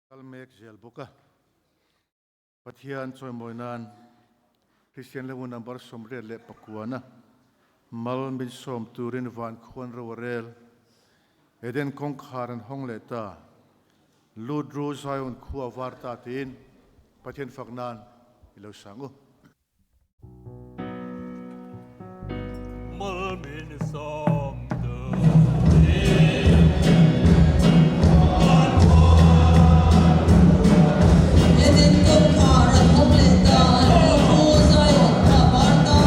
Kal mek zel bawk a. Pathian chawimawi nan Kristian level number 89 a mal min sawm turin van khuan ro a rel. Eden kawngkhar an hawng leh ta. Lut ru Zion khua a var ta tiin Pathian fak nan i lo sang u. Mal min sawm Eden kawngkhar an hawng leh ta, Lut ru Zion khua a var ta.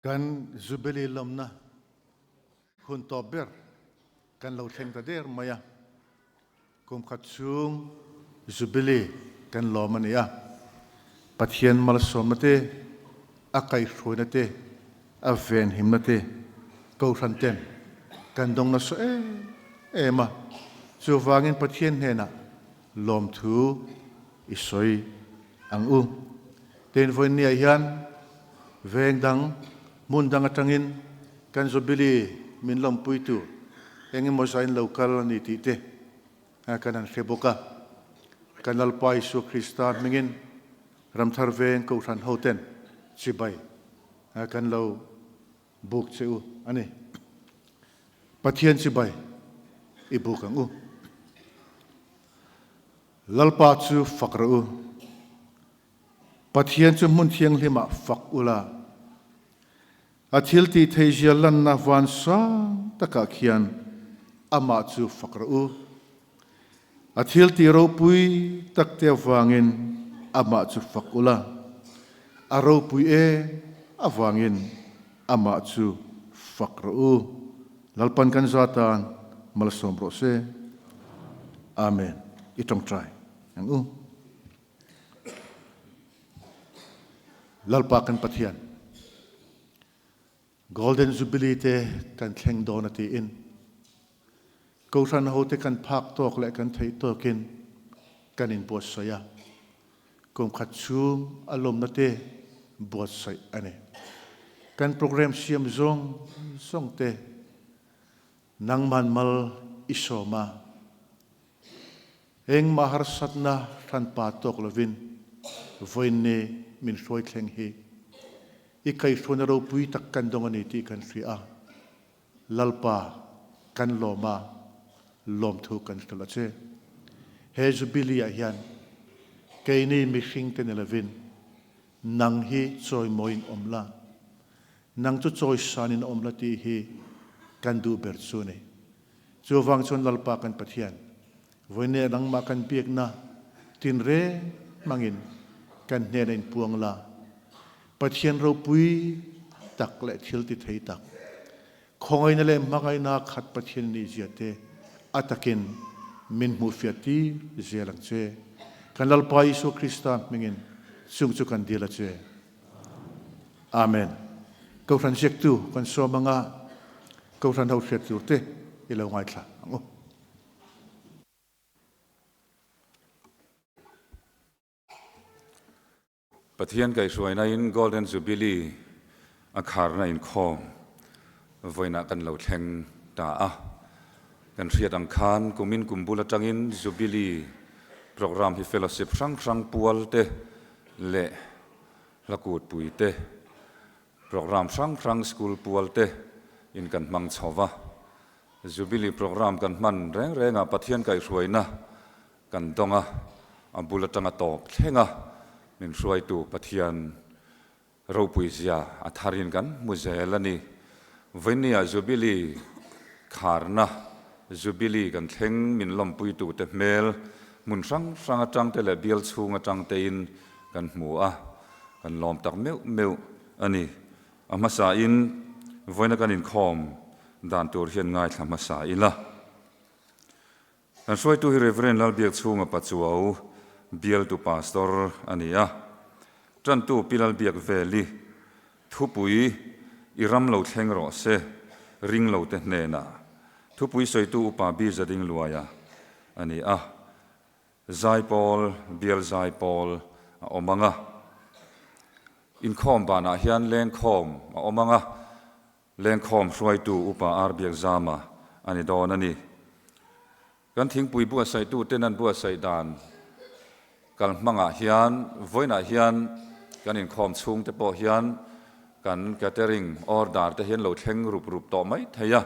Kan Jubilee lawmna hun tawp ber kan lo thleng ta der mai a, kum khat chhung Jubilee kan lawm a ni a, Pathian malsawmna te, a kaihhruaina te, a venhimna te Kohhran ten kan dawng nasa em em a, chuvangin Pathian hnenah lawmthu i sawi ang u. Tin, vawiinniah hian veng dang, hmun dang atangin kan Jubilee min lawmpuitu eng emaw zain lo kal a ni tih te kan han hre bawk a. Kan Lalpa Isua Krista hmingin Ramthar Veng Kohhran hoten chibai kan lo buk che u a ni. Pathian chibai i buk ang u. Lalpa chu fak rawh u. Pathian chu hmun thianghlimah fak ula. A thil tih theihzia lanna van sang takah khian amah chu fak rawh u. A thil tih ropui takte avangin amah chu fak ula. A ropui e avangin amah chu fak rawh u. Lalpan kan zatan malsawm rawh se. Amen. I tawngtai ang u. Lalpa kan Pathian, Golden Jubilee te kan thleng dawn a tiin Kohhran hote kan phak tawk leh kan theih tawkin kan inbuatsaih a, kum khat chhung a lawmna te buatsaih a ni. Kan program siam zawng zawng te nangman mal i sawm a, engmah harsatna hranpa tawk lovin vawiinni min hruai thleng hi i kaihhruaina ropui tak kan dawng a ni tih kan hria a. Lalpa kan lawm a, lawmthu kan hrilh a che. He Jubilee ah hian keini mihring te ni lovin nang hi chawimawiin awm la, nang chu chawisanin awm la tih hi kan duh ber chu a ni. Chuvang chuan Lalpa kan Pathian, vawiinah nangmah kan biakna tinreng hmangin kan hnenah inpuang la, Pathian ropui tak leh thil ti thei tak, khawngaihna leh hmangaihna khat Pathian nih zia te a takin min hmuhfiah tir zel ang che. Kan Lalpa Isua Krista hmingin chung chu kan dil a che. Amen. Kohhran ziaktu kan sawm anga Kohhran ho hriat tur te i lo ngaithla ang u. Pathian kaihhruainain Golden Jubilee a kharna inkhawm vawiinah kan lo thleng ta a. Kan hriat ang khan kumin kum bul atangin Jubilee programme hi fellowship hrang hrang pual te leh hlakutpui te, programme hrang hrang school pual te in kan hmang chho va. Jubilee programme kan hman reng rengah Pathian kaihhruaina Kan dawng a, a bul atanga tawp thleng a, min hruaitu Pathian ropui zia a tharin kan hmu zel a ni. Vawinia Jubilee kharna, Jubilee kan thleng min lawmpuitute hmel hmun hrang hrang atangte leh bial chhung atangtein kan hmu a, kan lawm tak meuh meuh a ni. A hmasain vawiina kan inkhawm dan tur hian ngaithla hmasa ila. Kan hruaitu hi Rev. Lalbiakchhunga Pachuau, bialtu pastor a ni a. Tantu Pi Lalbiakveli, Thupui i ram lo thleng rawh se, ring lo te hnenah. Thupui sawitu Upa Bi Zadingluaia a ni a. Zaipawl, Bial Zaipawl a awm ang a. Inkhawm banah hian lengkhawm a awm ang a. Lengkhawm hruaitu Upa Ar Biakzama a ni dawn a ni. Kan thingpui buatsaihtu ten an buatsaih dan kal hmangah hian vawiinah hian kan inkhawm chhungte pawh hian kan catering order te hian lo thleng rup rup tawh mai thei a,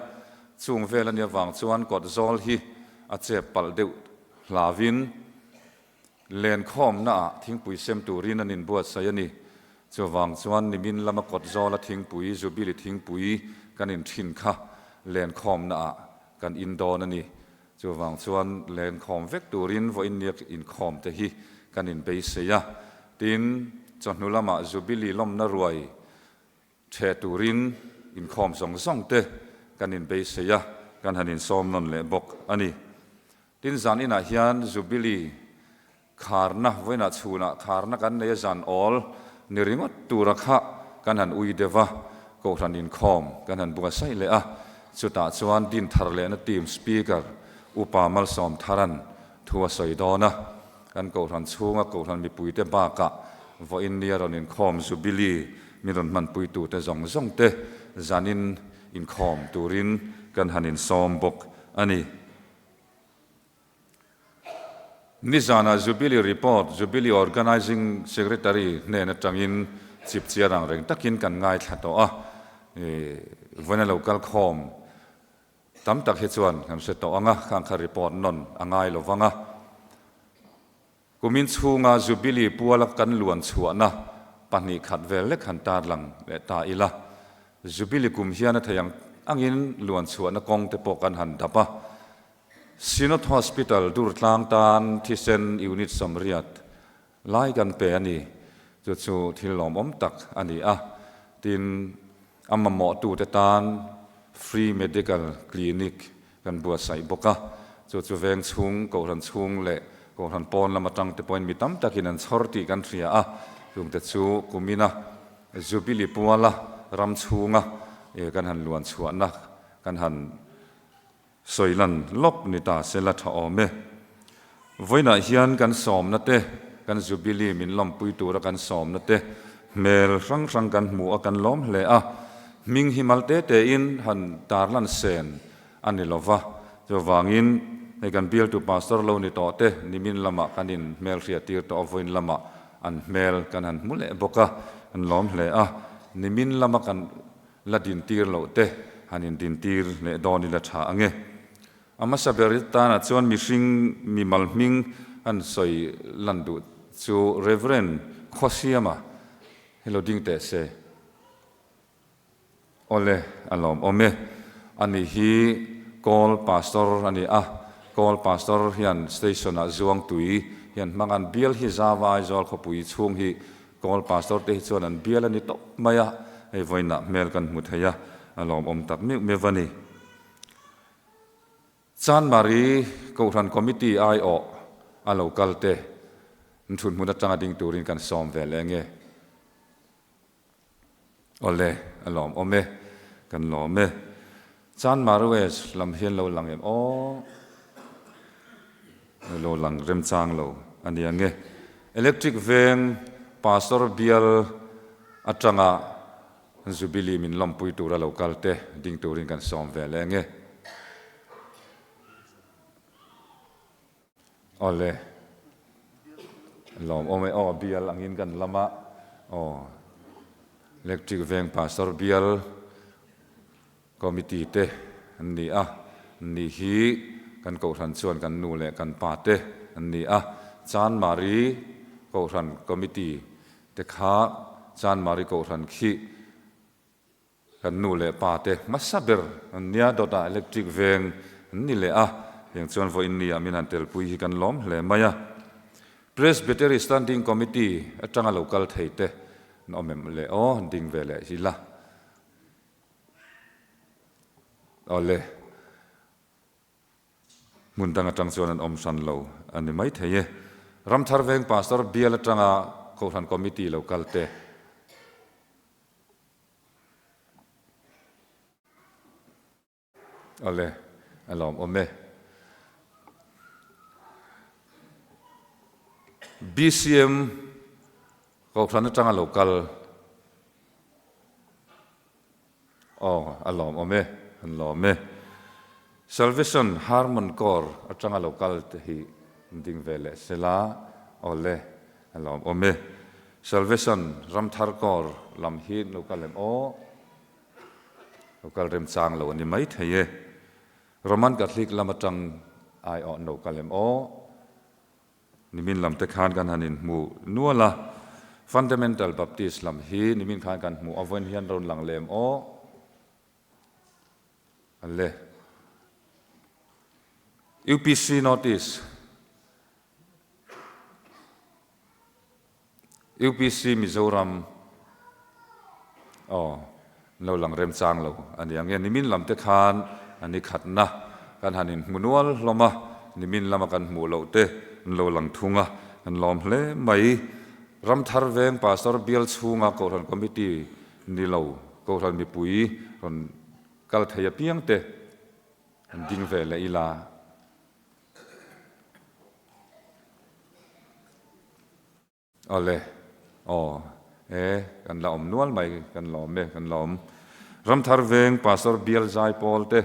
chung vel a nih avang chuan kawt zawl hi a chep palh deuh hlauhin Lenkhawmnaah thingpui sem turin an inbuatsaih a ni. Chuvang chuan nimin lama kawt zawla thingpui, Jubilee thingpui kan inthin kha lenkhawmnaah kan in dawn a ni. Chuvang chuan lenkhawm vek turin vawiin niak inkhawm te hi kan inbeisei a. Tin, chawhnu lamah Jubilee lawmna ruai. Ṭheh turin inkhawm zawng zawng te kan inbeisei a, kan han insawm nawn leh bawk a ni. Tin, zan inah hian Jubilee kharna, vawiinah chhunah kharna kan nei a, zan awl ni ringawt tura kha kan han ui deuh a, Kohhran inkhawm kan han buatsaih leh a, chutah chuan Dinthar lehna team Speaker Upa Malsawm Tharan thu a sawi dawn a. Kan Kohhran chhunga Kohhran mipuite bakah vawiin nia rawn inkhawm Jubilee min rawn hmanpuitute zawng zawng te zanin inkhawm turin kan han insawm bawk a ni. Nizanah Jubilee report Jubilee Organising Secretary hnen atangin chipchiar ang reng takin kan ngaithla tawh a, vawiin a lo kal khawm Tam tak hi chuan kan hre tawh ang a, khang kha report nawn a ngai lo vang a. Kumin chhunga Jubilee puala kan luan chhuahna 2 khat vel lek han tarlang leh ta ila. Jubilee kum hian a thei ang angin luan chhuahna kawng te pawh kan han dap a. Synod Hospital Durtlang tan thisen unit 80 lai kan pe a ni. Chu chu thil lawmawm tak a ni a. Tin, a mamawhtute tan free medical clinic kan buatsaih bawk a. Chu chu veng chhung, kohhran chhung leh kohhran pawn lam atang te pawhin mi tam takin an chhawr tih kan hria a. Chungte chu kumina Jubilee puala ram chhunga kan han luan chhuahna kan han Sawi lan lawk ni ta se la tha awm e. Vawiinah hian kan sawmna te, kan Jubilee min lawmpui tura kan sawmna te hmel hrang hrang kan hmu a, kan lawm hle a. Hming hi mal te tein han tarlan sen a ni lo va. Chuvangin hei kan bialtu pastor lo ni tawh te nimin lamah kan in hmel hriat tir tawh a, vawiin lamah an hmel kan han hmu leh bawk a, kan lawm hle a. Nimin lama kan La dintir loh te han indintir leh dawn ila tha ang e. A hmasa ber tanah chuan mihring mimal hming han sawi lan duh chu Reverend Khuasiama hi lo ding teh se. Awle, a lawmawm e. Ani hi Kawl Pastor a ni a, Kawl Pastor hian Station-ah Zuangtui hian hmang an bial hi Zava Aizawl khawpui chhung hi Kawl Pastor te hi chuan an bial a ni tawp mai a, hei vawiinah hmel kan hmu thei a, a lawmawm tak meuh meuh a ni. Chanmari Kohhran Committee aiawh a lo kal te an thut hmun atanga ding turin kan sawm ve leh nge? Awle, a lawmawm e, kan lawm e. Chanmari West lam hian lo lang em aw? Lo lang remchang lo a ni ang e. Electric veng Pastor bial atanga Jubilee min lawmpui tura lo kal te ding turin kan sawm ve leh ang e. Awle, lawmawm e aw, bial angin kan lam a, aw Electric veng Pastor bial Committee te an ni a, an ni hi kan Kohhran chuan kan nu leh kan pa te an ni a, Chanmari Kohhran Committee te kha Chanmari Kohhran khi kan nu leh pa te hmasa ber an nia, dawtah electric veng an ni leh a, heng chuan vawiin ni ah min han telpui hi kan lawm hle mai a. Presbytery Standing Committee atanga lo kal thei te an awm em le aw, an ding ve leh hi la. Awle, hmun dang atang chuan an awm hran lo a ni maithei e. Ramthar Veng Pastor bial atanga Kohhran Committee lo kal te. Awle, a lawmawm e. BCM Kohhran atanga lo kal. Aw, a lawmawm e, an lawm e. Salvation Harmon Corps atanga lo kal te hi an ding ve leh sela, awle, a lawmawm e. Salvation Ramthar Corps lam hi an lo kal em aw? Lo kal remchang lo a ni maithei e. Roman Catholic lam atang aiawh an lo kal em aw? Nimin lam te khan kan han inhmu nual a, Fundamental Baptist lam hi nimin khan kan hmu a, vawiin hian rawn lang lem aw le. UPC Notice, UPC Mizoram aw. An lo lang remchang lo a ni ang e. Nimin lam te khan a ni khatna kan han inhmu nual hlawm a, nimin lama kan hmuh loh te an lo lang thung a, kan lawm hle mai. Ramthar veng Pastor bial chhunga Kohhran Committee ni lo Kohhran mipui rawn kal thei apiang te an ding ve leh ila. Awle, aw, e, kan la awm nual mai, kan lawm e, kan lawm. Ramthar veng Pastor Bial Zai Pawl te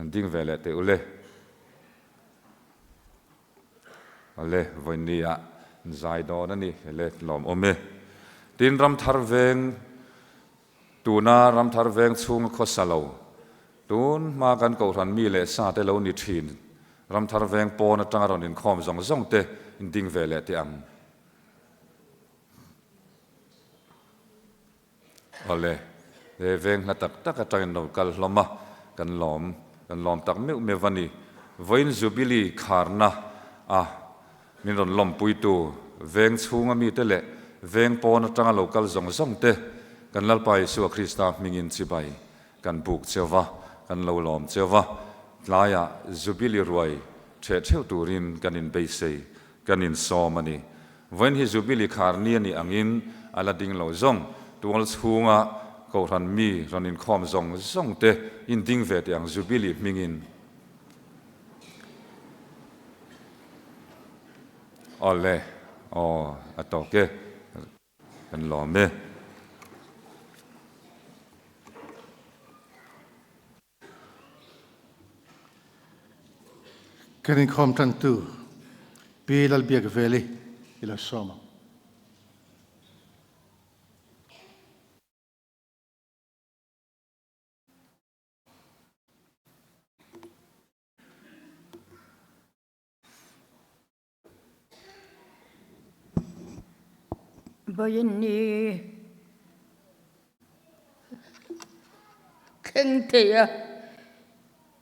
ding ve leh teh ule. Awle, vawiin ah zai dawn a ni, hele lawm awm e. Tin, Ramthar veng tuna Ramthar veng chhunga khawsa lo, tun hma kan Kohhran mi leh sa te lo ni thin, Ramthar veng pawn atanga rawn inkhawm zawng zawng te in ding ve leh teh ang. Awle, he veng hla tak tak atangin lo kal hlawm a, kan lawm, kan lawm tak meuh meuh a ni. Vawiin Jubilee kharna a min rawn lawmpuitu veng chhunga mite leh veng pawn atanga lo kal zawng zawng te kan Lalpa Isua Krista hmingin chibai Kan buk cheu va, kan lo lawm cheu va, tlaiah Jubilee ruai ṭheh ṭheuh turin kan inbeisei, kan insawm a ni. Vawiin hi Jubilee khar ni a nih angin a la ding lo zawng, tual chhunga Kohhran mi rawn inkhawm zawng zawng te inding ve teh ang Jubilee hmingin. Awle, aw, a tawk e. Kan lawm e. Kan inkhawm tantu Pi Lalbiakveli i lo sawm ang. Vawiin ni thleng thei a,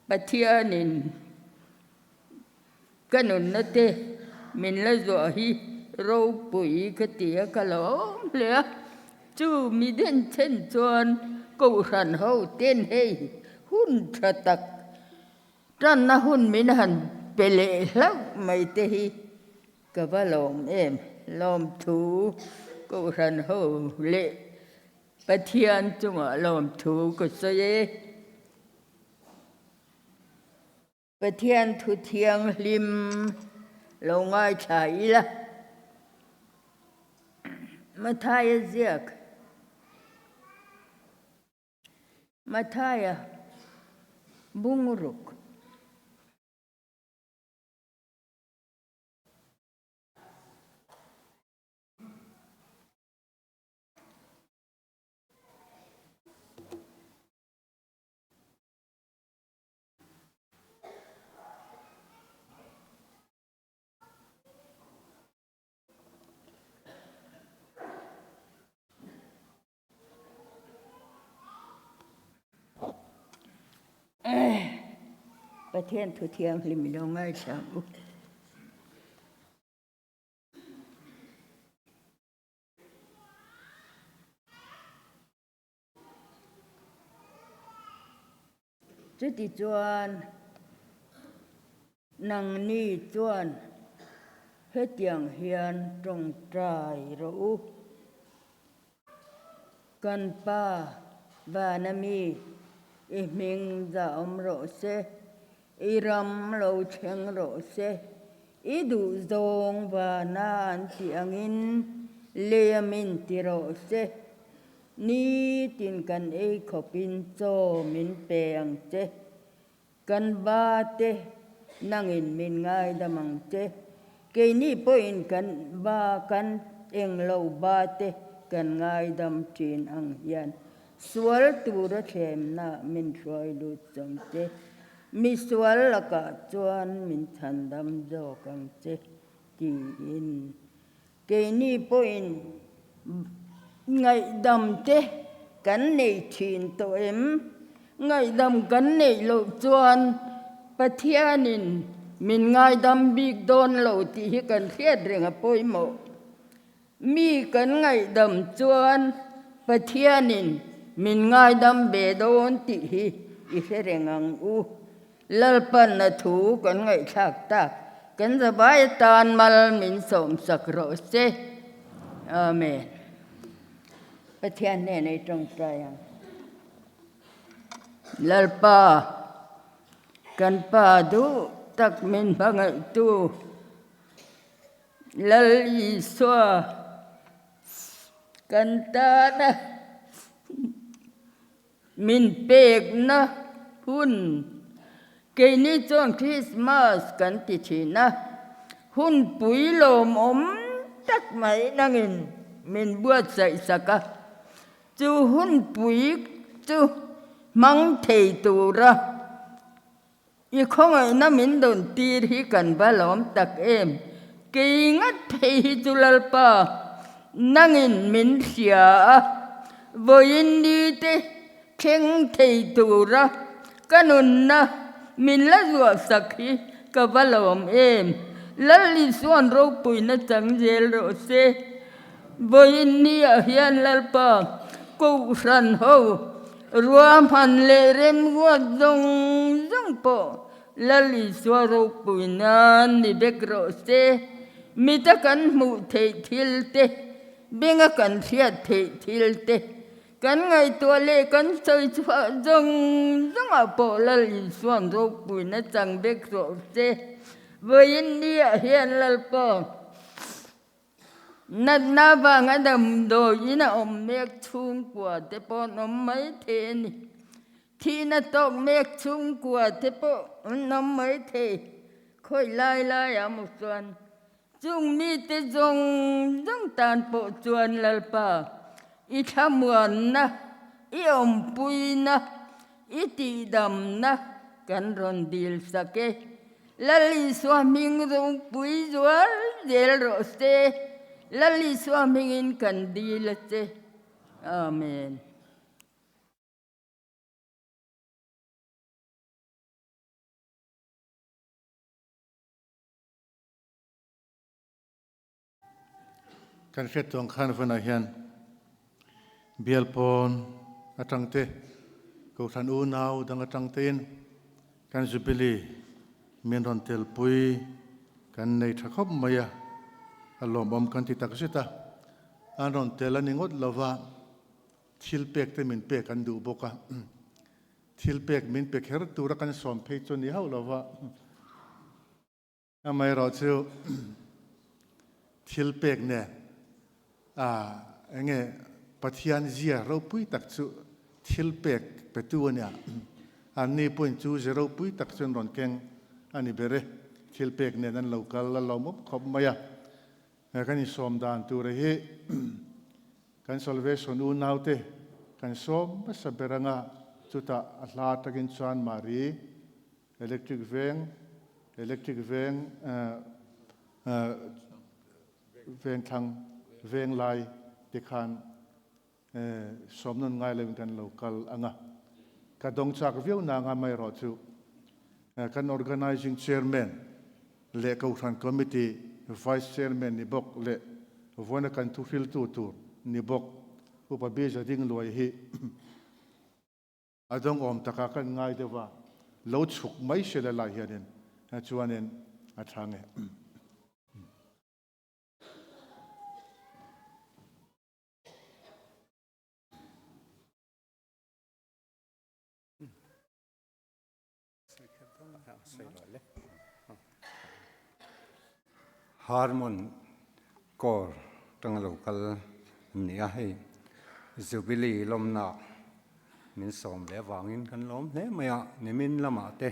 Pathianin ka nunna te min la zuah hi ropui ka ti a, ka lawm hle a. Chu mi den chen chuan Kohhran ho ten hei hun tha tak Tanna hun min han pe leh hlauh mai te hi ka va lawm em? Lawmthu Kohhran ho leh Pathian chungah lawmthu ka sawi e. Pathian thu thianghlim lo ngaithla ila. Mathaia ziak. Mathaia bungruk. Pathian thu thianghlim i lo ngaithla ang u. Chutichuan, nangni chuan hetiang hian tawngtai rawh u. Kan Pa vana mi, i hming zahawm rawh se, i ram lo thleng rawh se, i duhzawng vana an tih angin leia min ti rawh se. Nitin kan ei khawpin chaw min pe ang che. Kan ba te nangin min ngaidam ang che. Keini pawhin kan ba kan englo ba te kan ngaidam thin ang hian sual tura thlemna min hruai lut zawng che. Mi sual lakah chuan min chhandam zawk ang che tiin Keini pawhin ngaihdam te kan nei thin tawh em? Ngaihdam kan neih loh chuan Pathianin min ngaidam bik dawn lo tih hi kan hriat reng a pawimawh. Mi kan ngaihdam chuan Pathianin Min ngaidam ve dawn tih hi i hre reng ang u. Lalpan a thu kan ngaihthlak tak kan zavai atan mal min sawmsak rawh se. Amen. Pathian hnenah i tawngtai ang. Lalpa, kan Pa duh tak min hmangaihtu Lal Isua kan tana min pekna hun keini chuan Krismas kan ti thin a, hun pui lawmawm tak mai nangin min buatsaih sak a. Chu hunpui chu hmang thei tura i khawngaihna min dawn tir hi kan va lawm tak em? Kei ngat phei hi chu Lalpa nangin min hria a, vawiin ni te thleng thei tura ka nunna min la zuahsak hi ka va lawm em? Lal Isuan ropuina chang zel rawh se. Vawiin niah hian Lalpa Kohhran ho ruahman leh remruat zawng zawng pawh Lal Isua ropui nan ni vek rawh se. Mita kan hmuh theih thil te, benga kan hriat theih thil te, kan ngaihtuah leh kan sawi chhuah zawng zawngah pawh Lal Isuan ropuina chang vek rawh se. Vawiin niah hian Lalpa Natna vanga damdawiin a awm mek chhungkua te pawh an awm mai thei a ni. Thihna tawk mek chhungkua te pawh an awm mai thei. Khawi lai laiah maw chuan chung mite zawng zawng tan pawh chuan Lalpa i thlamuanna, i awmpuina, i tihdamna kan rawn dil sak e. Lal Isua hming ropui zual zel rawh se. Lal Isua hmingin kan dil a che. Amen. Kan hriat tuang khan vunah hian bial pawn atang te, Kohhran unau dang atang tein kan Jubilee min rawn telpui kan nei tha khawp mai a, a lawmawm kan ti tak zet a. An rawn tel a ni ngawt lova, thil pek te min pek an duh bawk a. Thil pek min pe kher tura kan sawm phei chu ni hauh lova. Amaherawhchu thil pek nen enge Pathian zia ropui tak chu thil pek petu a nia. Anni pawhin chu ze ropui tak chu an rawn keng a ni ber e. Thil pek nen an lo kal a lawmawm khawp mai a. Kan insawm dan tura hi kan Salvation unaute kan sawm hmasa ber anga chutah a hla takin chuan Mari Electric veng, Electric veng veng thlang, veng lai te khan sawmnawn ngai loin kan lo kal ang a. Ka dawng chak viau na anga amaherawh chu kan Organising Chairman leh Kohhran Committee Vice Chairman ni bawk leh vawiina kan thuhriltu tur ni bawk Upa Biza Dingluai hi A dawng awm takah kan ngai deuh a, lo chhuk mai se la lai hianin chuanin a tha nge. Harmon Corps tanga lo kal an ni a, hei Jubilee lawmna min sawm leh avangin kan lawm hle mai a, nimin lamah te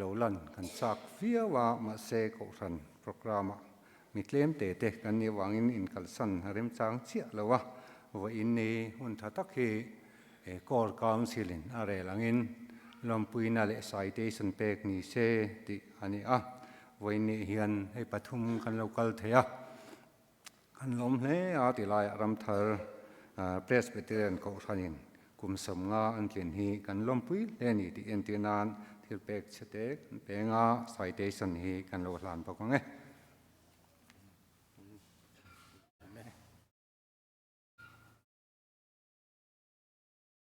lo lan kan chak viau a, mahse Kohhran programme ah mi tlem te te kan nih avangin inkalsan a remchang chiah lo a, vawiin ni hun tha tak hi Corps Council in a rel angin lawmpuina leh citation pek ni se tih a ni a. Vawiin hian hei pathum kan lo kal thei a, kan lawm hle a ti laiah Ramthar Presbyterian Kohhranin kum sawmnga an tlin hi kan lawmpui hle a ni tih entir nan thil pek chhe te kan peng a, citation hi kan lo hlan bawk ang e.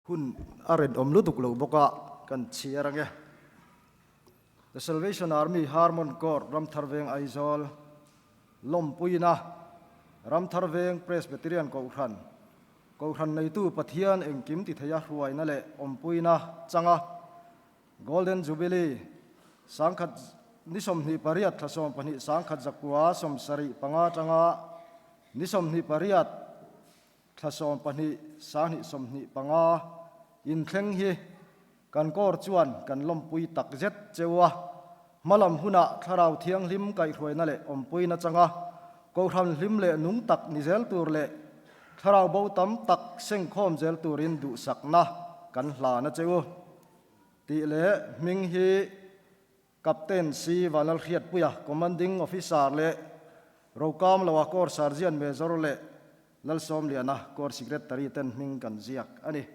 Hun a rinawm lutuk lo bawk a, kan chhiar ange. The Salvation Army Harmon Court Ramthar Veng Aizawl lawmpuina Ramthar Veng Presbyterian Kohhran Kohhran neitu Pathian engkim ti theia hruaina leh awmpuina changa Golden Jubilee sangkhat ni 28 thla 12 sangkhat zakua 75 atanga ni 28 Thla 12 sahnih 25 inthleng hi kan kawr chuan kan lawmpui tak zet cheu a. Hmalam hunah thlarau thianghlim kaihhruaina leh awmpuina changa kohhran hlim leh nung tak ni zel tur leh thlarau bo tam tak sengkhawm zel turin duhsakna kan hlan a cheu tih leh hming hi Captain C. Vanlalhriatpuia, Commanding Officer leh Rokam Loa Corps Sergeant Major leh Lalsawmliana, Corps Secretary ten hming kan ziak a ni.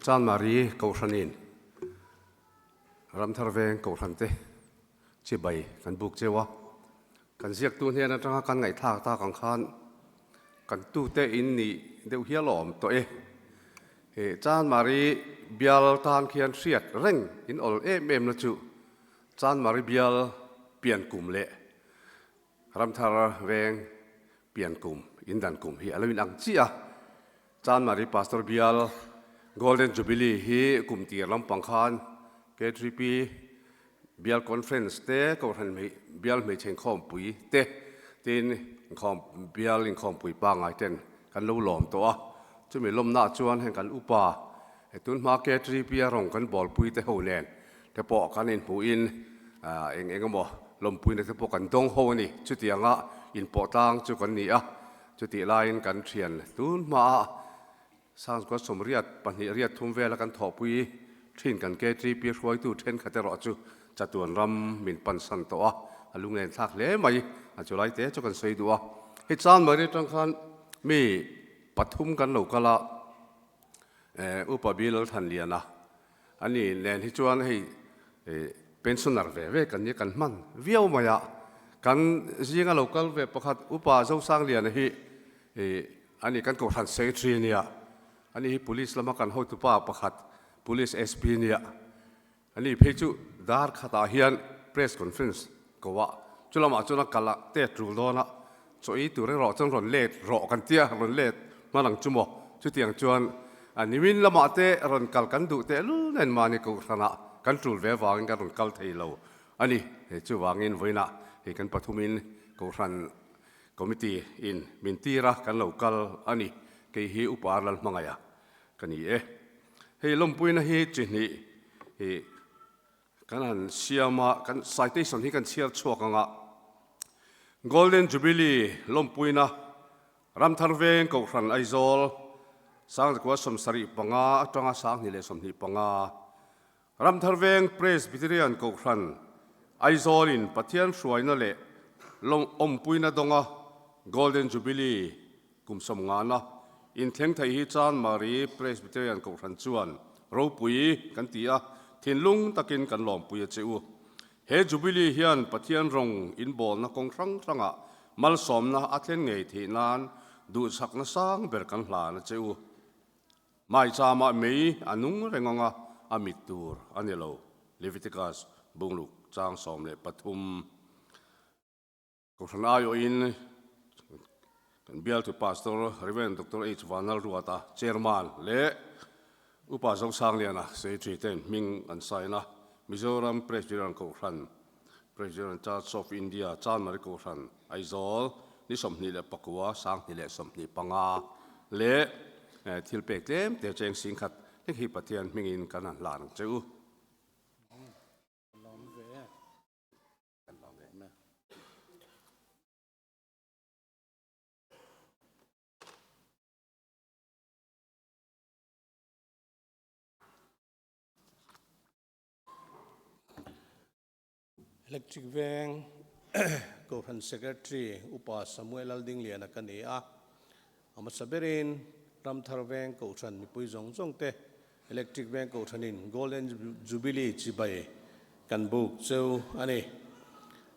Chanmari Kohhranin Ramthar Veng Kohhran te chibai kan buk cheu a, kan ziaktu hnen atanga kan ngaihthlak tak ang khan kan tute in nih deuh hial a awm tawh e. He Chanmari bial tan khian hriat reng in awl em em na chu Chanmari bial pian kum leh Ramthar veng pian kum, indan kum hi a lo inang chiah a. Chanmari Pastor Bial Golden Jubilee hi kum tir lampang khan K3P Bial Conference te, Kohhran Bial Hmeichhe Inkhawmpui te tin inkhawm Bial Inkhawmpui pangngai ten kan lo lawm tawh a. Chumi lawmnaah chuan heng kan upa tunhma K3P a rawng kan bawlpui te ho nen te pawh kan inhmuhin eng eng emaw lawmpuina te pawh kan dawng ho a ni. Chutianga inpawh tlang chu kan ni a, chutih laiin kan thian tun hmaah Sangkua sawmriat pahnih riat thum vela kan thawhpui thin kan KTP hruaitu thenkhat erawh chu chatuan ram min pansan tawh a, a lunglen thlak hle mai a chulai te chu kan sawi duh a. Hei Chanmari atang khan mi pathum kan lo kal a, Upa Bilal Thanliana A ni nen hi chuan hei pensioner ve ve kan nia kan hman viau mai a, kan zinga lo kal ve pakhat Upa Zosangliana hi a ni kan Kohhran Secretary a nia, a ni hi Police lama kan hotupa pakhat Police SP a nia, a ni phei chu dar khatah hian Press Conference ko a, chu lamah chuan a kal a tet rul dawn a, Chaw ei tur erawh chuan rawn let rawh kan tia, rawn let hman ang chu maw? Chutiang chuan a nimin lamah te rawn kal kan duh tehlul nen mahni kohhranah kan tul ve avangin kan rawn kal thei lo a ni. Hei chuvangin vawiinah hei kan pathumin kohhran committee in min tir a, kan lo kal a ni. Kei hi Upa Lalhmangaih ka ni e. Hei lawmpuina hi chi hnih hi Kan han siam a, kan citation hi kan chhiar chhuak ang a, Golden Jubilee lawmpuina Ramthar Veng Kohhran Aizawl Sangzakua 75 atanga 2025 Ramthar Veng Presbyterian Kohhran Aizawlin Pathian hruaina leh awmpuina dawnga Golden Jubilee Kum sawmngana inthleng thei hi Chanmari Presbyterian Kohhran chuan ropui kan ti a, thinlung takin kan lawmpui a che u. He Jubilee hian Pathian rawng inbawlna kawng hrang hrangah malsawmna a thlen ngei theih nan duhchakna sang ber kan hlan a che u. Maichama mei a nung reng anga a mit tur a ni lo, Leviticus bungluk chang 13. Kohhran aiawhin kan bialtu Pastor Rev. Doctor H. Vanlalruata, Chairman leh Upa Zosangliana, Secretary ten hming an sign a. Mizoram Presbyterian Kohhran, Presbyterian Church of India, Chanmari Kohhran, Aizawl, ni 29, 2025 leh thil pek tlem te cheng singkhat hlek hi Pathian hmingin kan han hlan ang che u. Electric Veng Kohhran Secretary Upa Samuel Laldingliana ka ni a. A hmasa berin Ramthar Veng Kohhran mipui zawng zawng te Electric Veng Kohhranin Golden Jubilee chibai kan buk cheu a ni.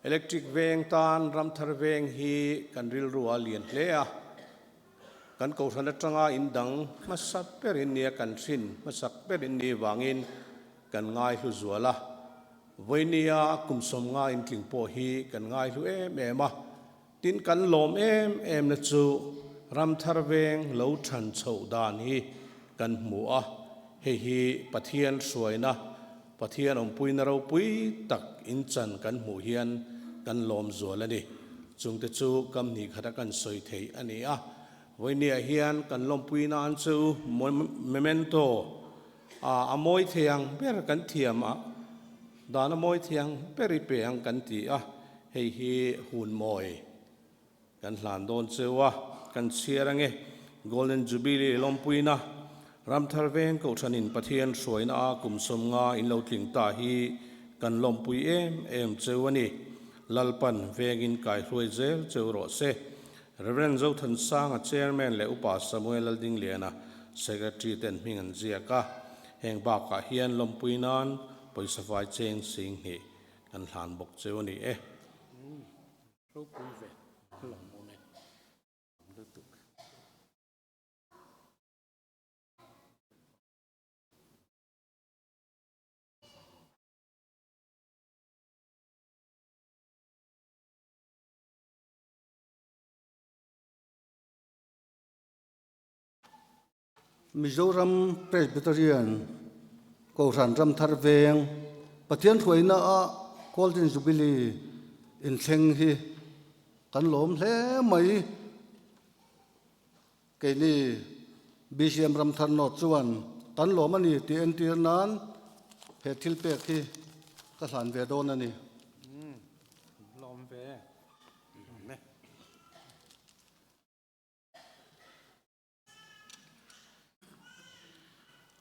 Electric Veng tan Ramthar Veng hi kan rilru a lian hle a. Kan Kohhran atanga in dang hmasa berin nia kan hrin hmasak berin ni vangin kan ngaihlu zual a. Vawinia kum sawmnga intling pawh hi kan ngaihlu em em a. Tin kan lawm em em na chu Ramthar Veng lo than chhoh dan hi kan hmu a, hei hi Pathian hruaina, Pathian awmpuina ropui tak inchan kan hmuh hian kan lawm zual a ni. Chungte chu kam hnih khata kan sawi thei a ni a. Vawinia hian kan lawmpui nan chu memento a mawi thei ang ber kan thiam a, dan a mawi thei ang ber i pe ang kan ti a, hei hi hun mawi kan hlan dawn cheu a, kan chhiar ange. Golden Jubilee lawmpuina Ramthar Veng Kohhranin Pathian hruaina a kum sawmnga in lo tling ta hi kan lawmpui em em cheu a ni. Lalpan vengin kaihruai zel cheu rawh se. Rev. Zothansanga Chairman leh Upa Samuel Laldingliana Secretary ten hming an ziak a, heng bakah hian lawmpui nan pawisa fai cheng sing hnih kan hlan bawk cheu a ni e. Ropui ve lawmawm e. Lutuk. Mizoram Presbyterian Kohhran Ramthar Veng Pathian hruaina a Golden Jubilee inthleng hi kan lawm hle mai. Keini BCM Ramthar North chuan kan lawm a ni tih entir nan he thil pek hi ka hlan ve dawn a ni. Lawm ve.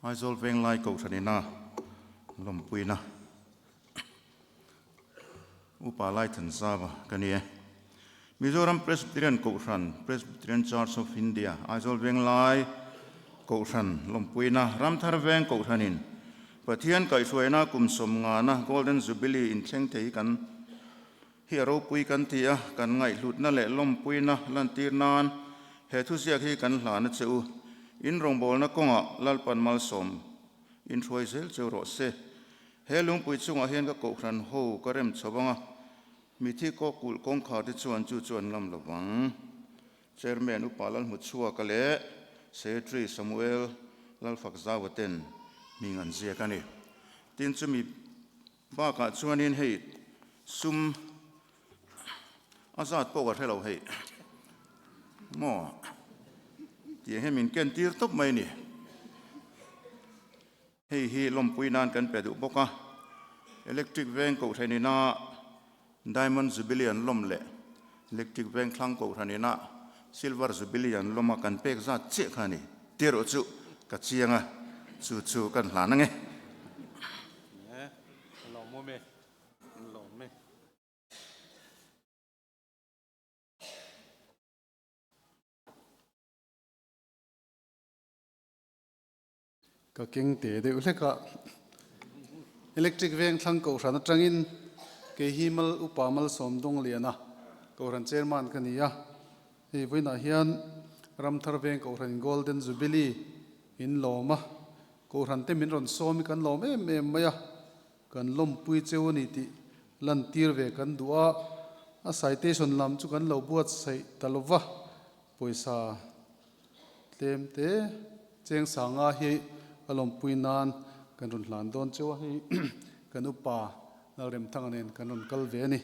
Aizawl Venglai Kohhranina lawmpuina Upa Laithanzava ka ni e. Mizoram Presbyterian Kohhran, Presbyterian Church of India, Aizawl Venglai Kohhran lawmpuina Ramthar Veng Kohhranin Pathian kaihhruaina kum sawmngana Golden Jubilee inthleng thei kan Hi a ropui kan ti a, kan ngaihhlutna leh lawmpuina lantir nan he thuziak hi kan hlan a che u. In rawngbawlna kawngah Lalpan malsawm in hruai zel cheu rawh se. He lungpui chungah hian ka kohhran ho ka rem chho ang a, mithi kaw kulh kawngkhar te chuan chu chu an ngam lo vang. Chairman Upa Lalhmuchhuaka leh Secretary Samuel Lalfakzaua ten hming an ziak a ni. Tin, chumi Bakah chuanin hei sum a zat pawh ka hre lo hei maw tih hi min ken tir tawp mai a ni. Hei hi lawmpui nan kan pe duh bawk a, Electric Veng Kohhran ina Diamond Jubilee an lawm leh Electric Veng Thlang Kohhran ina Silver Jubilee an lawm a kan pek zat chiah kha a ni. Tih erawh chu ka chiang a, chu chu kan hlan ange. Ka keng te deuh hlek a, Electric Veng thlang Kohhran atangin kei hi Mal Upa Malsawm Dawngliana Kohhran Chairman ka ni a, hei vawiinah hian Ramthar Veng Kohhranin Golden Jubilee in lawm a, Kohhran te min rawn sawm i kan lawm em em mai a, kan lawmpui cheu a ni tih lantir ve kan duh a, a citation lam chu kan lo buatsaih ta lo va, pawisa tlem te cheng sanga hi a lawmpui nan kan rawn hlan dawn cheu a, hei kan upa Lalremthanga nen kan rawn kal ve a ni.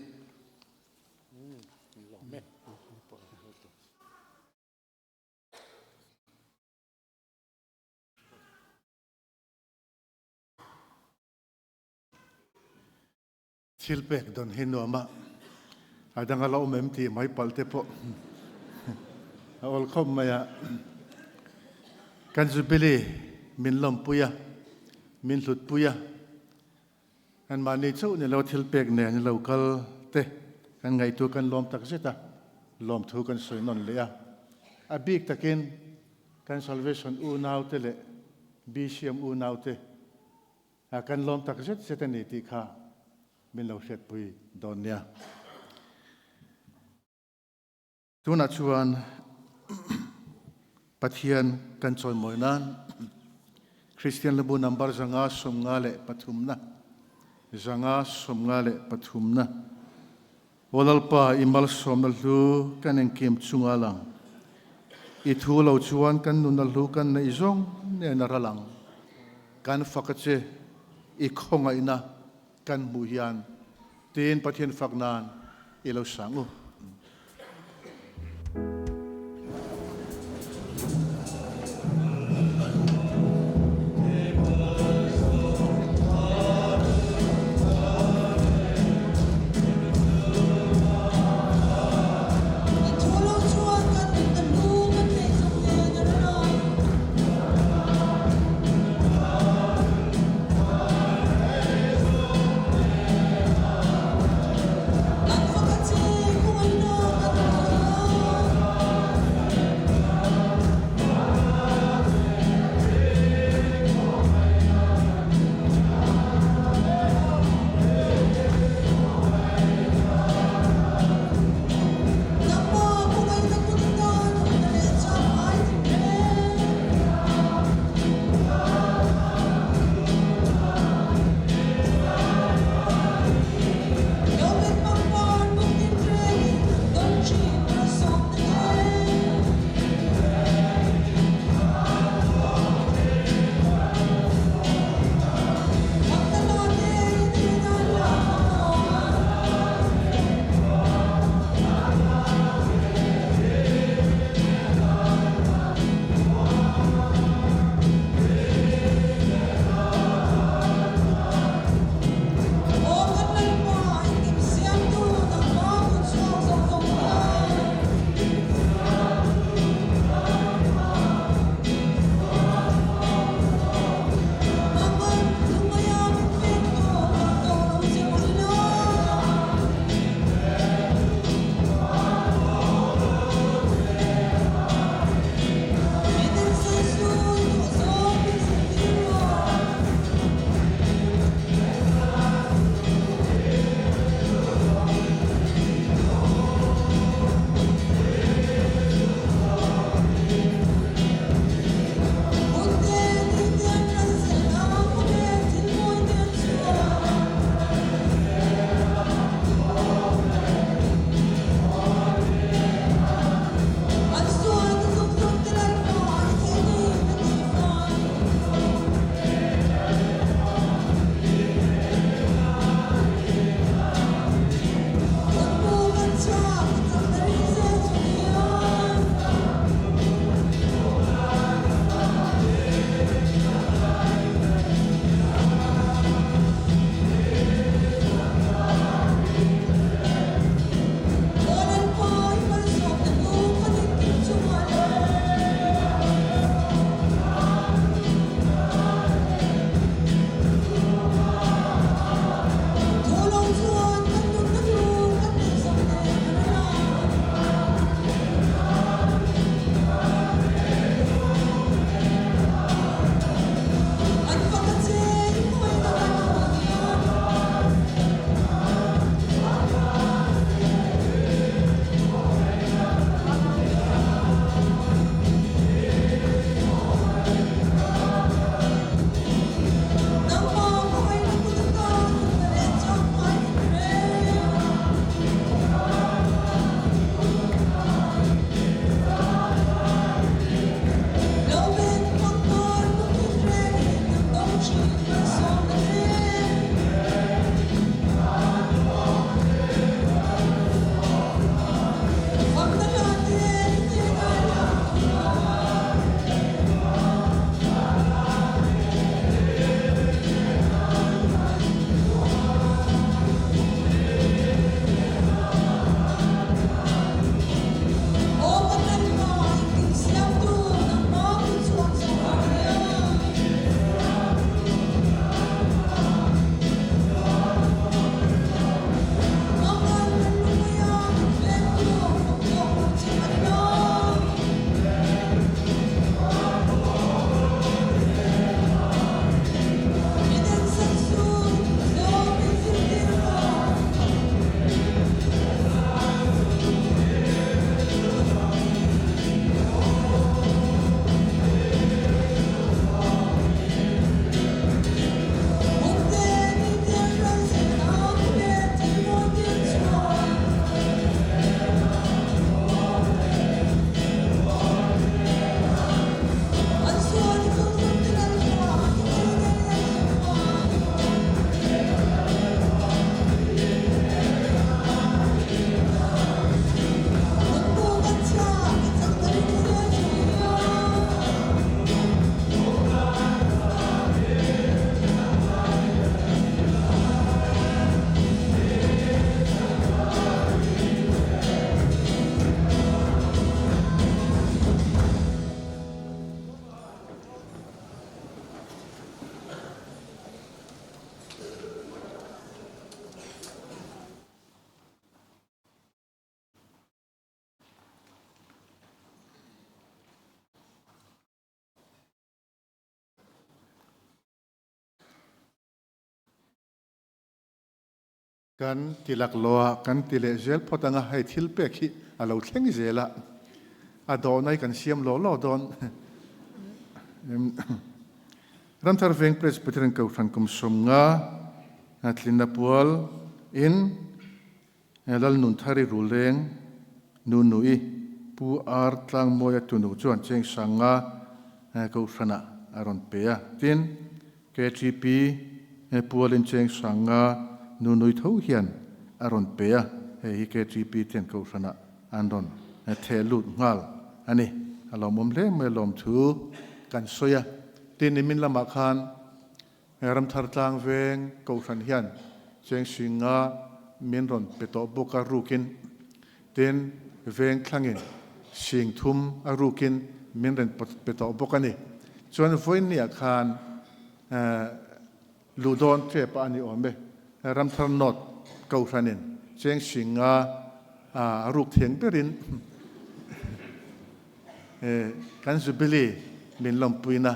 Thil pek dawn hi nuam a, a dang a la awm em tih mai palh te pawh a awl khawp mai a. Kan Jubilee min lawmpui a, min hlutpui a. Anmahni chauh ni lo thil pek nen lo kal te kan ngaihtu kan lawm tak zet a, lawmthu kan sawi nawn leh a. A bik takin kan Salvation unaute leh BCM unaute kan lawm tak zet zet a ni tih kha min lo hriatpui dawn nia. Tunah chuan Pathian kan chawimawi nan Kristian Hlabu number 553na, 553na, Aw Lalpa, i malsawmna hlu kan engkim chunga lang, i thu lo chuan kan nunna hlu kan neih zawng nen a ral ang. Kan fak a che, i khawngaihna kan hmuh hian tiin Pathian fak nan i lo sang u. Kan ti laklawh a, kan ti leh zel phawt ang a, hei thil pek hi a lo thleng zel a, a dawhna hi kan siam law law dawn. Ramthar Veng Presbyterian Kohhran kum 50 tlinna pual in Lalnunthari Ruleng Nunui Pu R Tlangmawia tunu chuan cheng sanga Kohhranah a rawn pe a, tin KTP pualin cheng sanga Nunui tho hian a rawn pe a, hei hi KTP ten Kohhranah an rawn theh lut nghal a ni. A lawmawm hle mai lawmthu kan sawi a, tin nimin lamah khan Ramthar tlang veng Kohhran hian cheng singa min rawn pe tawh bawk a rukin, tin veng thlangin sing thum a rukin min rawn pe tawh bawk a ni. Chuan vawiinniah khan luh dawn tep a ni awm e. Ramthar North Kohhranin cheng singa a ruk thiang berin kan Jubilee min lawmpuina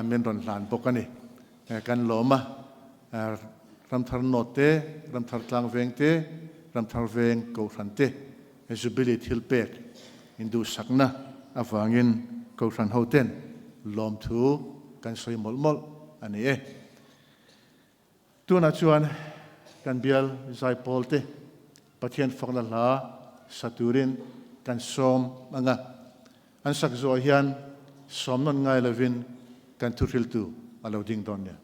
min rawn hlan bawk a ni. Kan lawm a, Ramthar North te, Ramthar Tlang Veng te, Ramthar Veng Kohhran te Jubilee thil pek induhsakna avangin Kohhran hoten lawmthu kan sawi mawlh mawlh a ni e. Tunah chuan kan bial zaipawl te Pathian fakna hla sa turin kan sawm ang a, an sak zawh hian sawm nawn ngai lovin kan thuhriltu a lo ding dawn nia.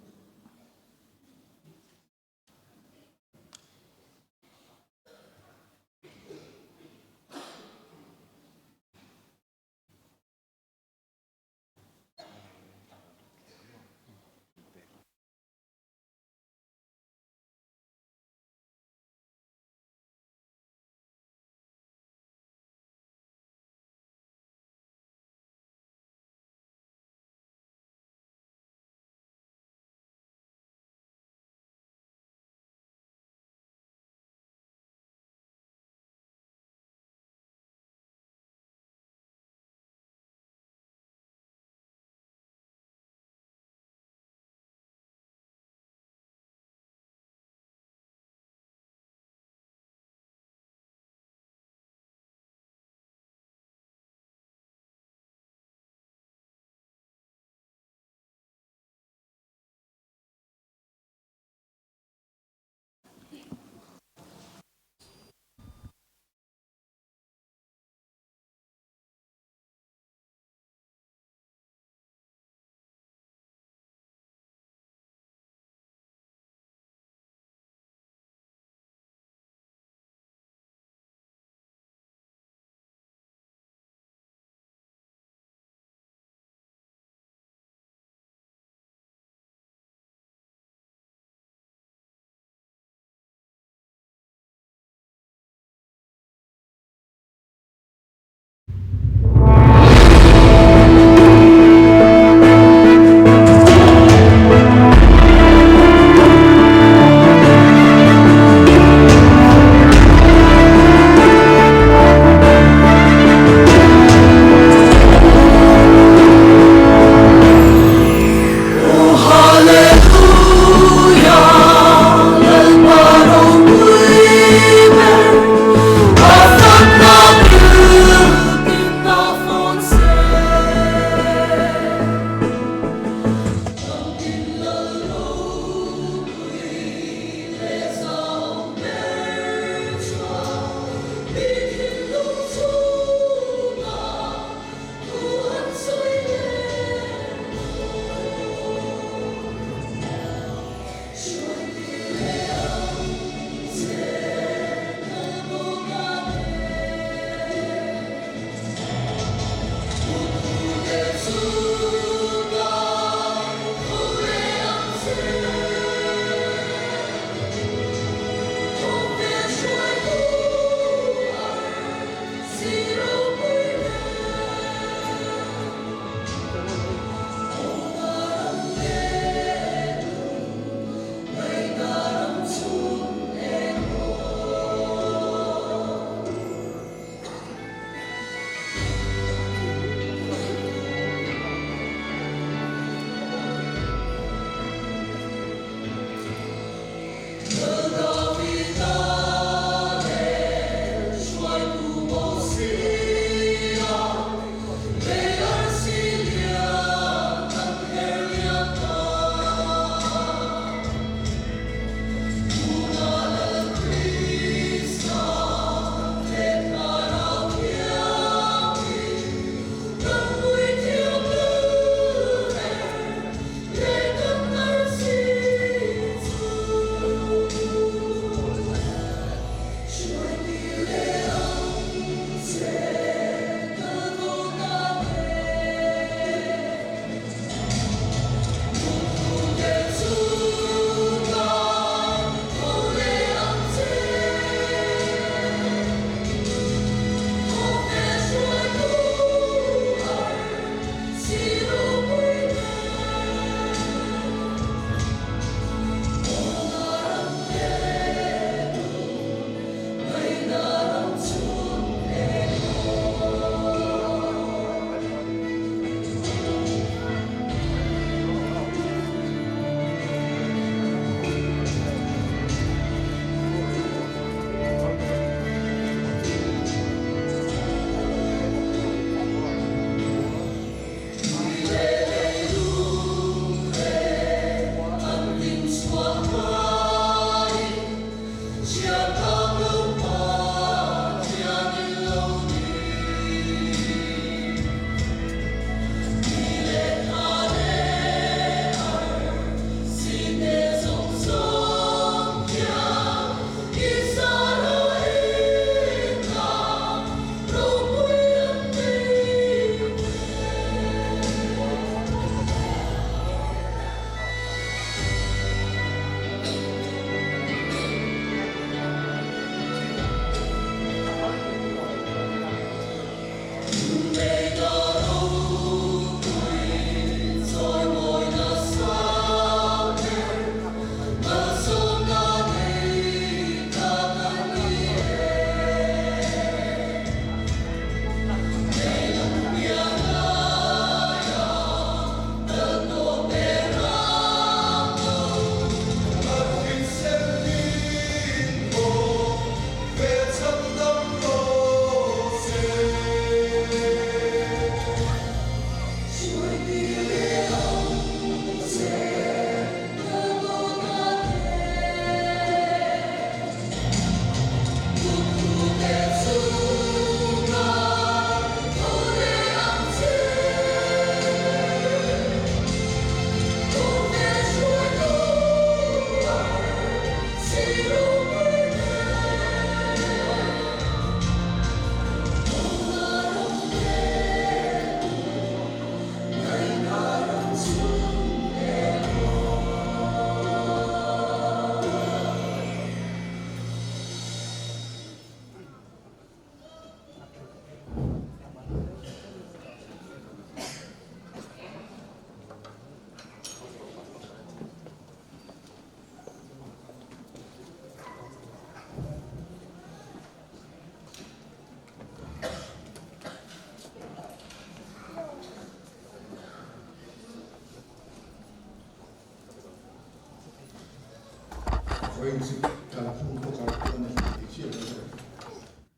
Vawiin chu kalphung pawh kalphung a ni hlei thei chiah lo e.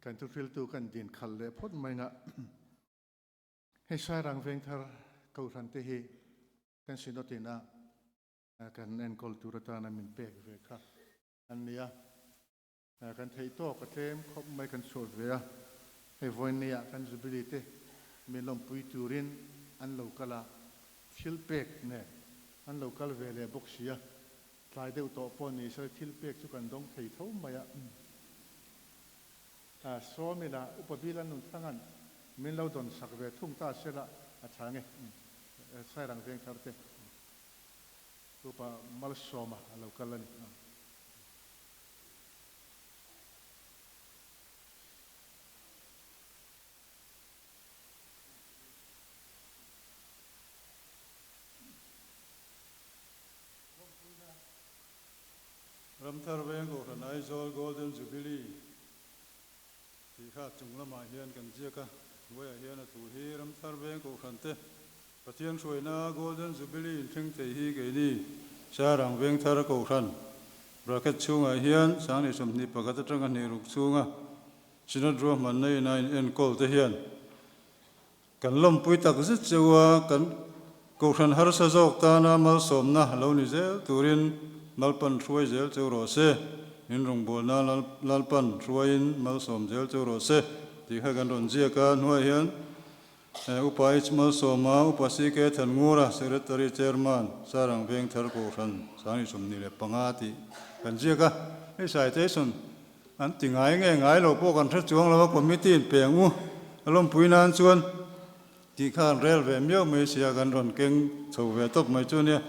Kan thuhriltu kan din khalh leh phawt mai nga. Hei Sairang Vengthar Kohhran te hi kan Synod in a kan enkawl tur atana min pek ve kha an ni a. Kan theih tawk a tlem khawp mai kan chhuah ve a, hei vawiinniah kan Jubilee te min lawmpui turin an lo kal a, thil pek nen an lo kal ve leh bawk si a, tlai deuh tawh pawh ni se thil pek chu kan dawng thei tho mai a. Sawmila Upa Bilan Nunthanga'n min lo dawn sak ve thung ta sela a chhang e, Sairang Vengthar te Upa Malsawma a lo kal a ni. Ramthar Veng Kohhran Aizawl Golden Jubilee tih kha chung lamah hian kan ziak a, hnuaiah hian a thu hi Ramthar Veng Kohhran te Pathian hruaina Golden Jubilee inthleng thei hi keini Sarang Vengthar Kohhran bracket chhungah hian 2021 atanga hnih ruk chhunga Synod ruahmanna ina in enkawl te hian kan lawmpui tak zet cheu a, kan Kohhran harsa zawk tana malsawmna lo ni zel turin Malpan hruai zel cheu rawh se, in rawngbawlna Lalpan hruaiin malsawm zel cheu rawh se tih kha kan rawn ziak a, hnuaiah hian Upa H. Malsawma, Upa CK Thanngura, Secretary Chairman, Sarang Vengthar Kohhran, 2025 tih kan ziak a. Hei citation an ti ngai nge ngai lo pawh kan hre chuang lo a, committee in peng u a lawmpui nan chuan tih kha an rel ve miau mai sia kan rawn keng chho ve tawp mai chu nia.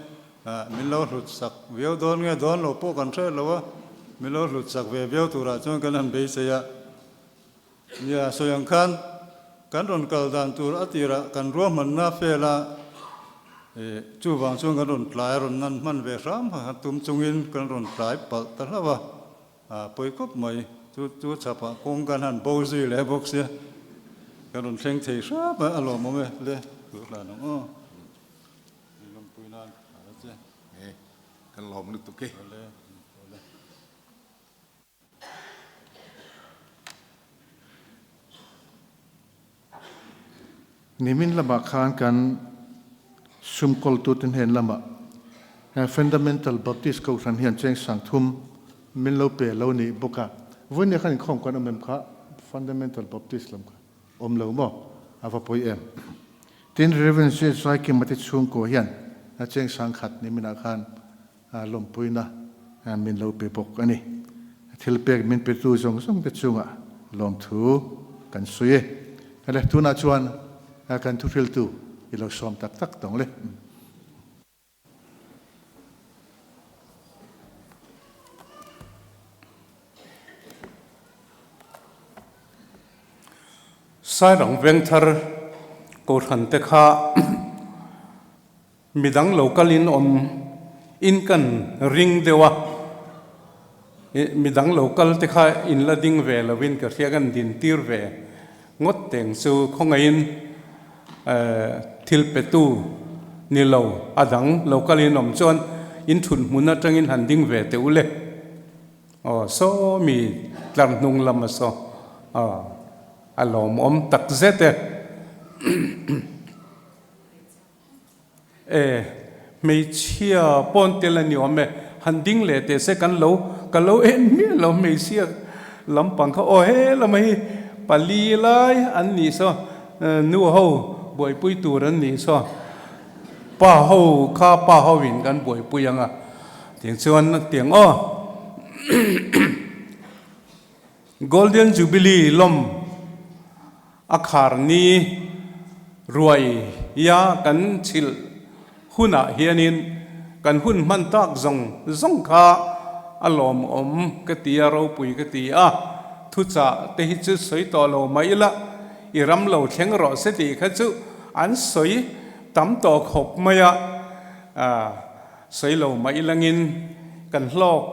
Min lo hlut sak viau dawn nge dawn lo pawh kan hre lo a, min lo hlut sak ve viau turah chuan kan han beisei a. Nia, sawi ang khan kan rawn kal dan tur a tirah kan ruahmanna fel a, chuvang chuan kan rawn tlai a rawn nan hman ve hram kha tum chungin kan rawn tlai palh ta hlauh a, a pawi khawp mai. Chu chu chhapah kawng kan han bo zui leh bawk sia, kan rawn thleng thei hrap a, a lawmawm e le, duh hlan ang aw. Min lawmpui nan ka hre che. Kan lawm lutuk e. Awle, awle. Nimin lamah khan kan sumkawltute hnen lamah Fundamental Baptist Kohhran hian cheng sangthum min lo pe lo nih bawk a. Vawinia khan inkhawm kan awm em kha Fundamental Baptist lam kha awm lo maw? A va pawi em? Tin, Rev. Zaikima te chhungkaw hian cheng sangkhat niminah khan lawmpuina min lo pe bawk a ni. Thil pek min petu zawng zawng te chungah lawmthu kan sawi e. Le, tunah chuan kan thuhriltu i lo sawm tak tak tawng le. Sairang Vengthar Kohhran te kha Midang lo kalin awm in kan ring deuh a, midang lo kal te kha in la ding ve lovin ka hria kan din tir ve ngawt teng chu khawngaihin thil petu ni lo a dang lo kalin awm chuan in thut hmun atangin han ding ve teh u le. Aw saw mi tlar hnung lam a saw a lawmawm tak zet e. E, hmeichhia pawn tel a ni awm e, han ding leh teh se kan lo, ka lo en miah lo hmeichhia lampang kha aw he lama hi pali lai an nih saw, nu ho buaipui tur an nih saw, pa ho kha pa ho in kan buaipui ang a, tiang chuan tiang aw Golden Jubilee lawm A khar ni ruai ia kan chhilh hunah hianin kan hun hman tak zawng zawng kha a lawmawm ka ti a, ropui ka ti a, thuchah te hi chu sawi tawh lo mah ila i ram lo thleng rawh se tih kha chu an sawi tam tawh khawp mai a, sawi lo mah ilangin kan hlawk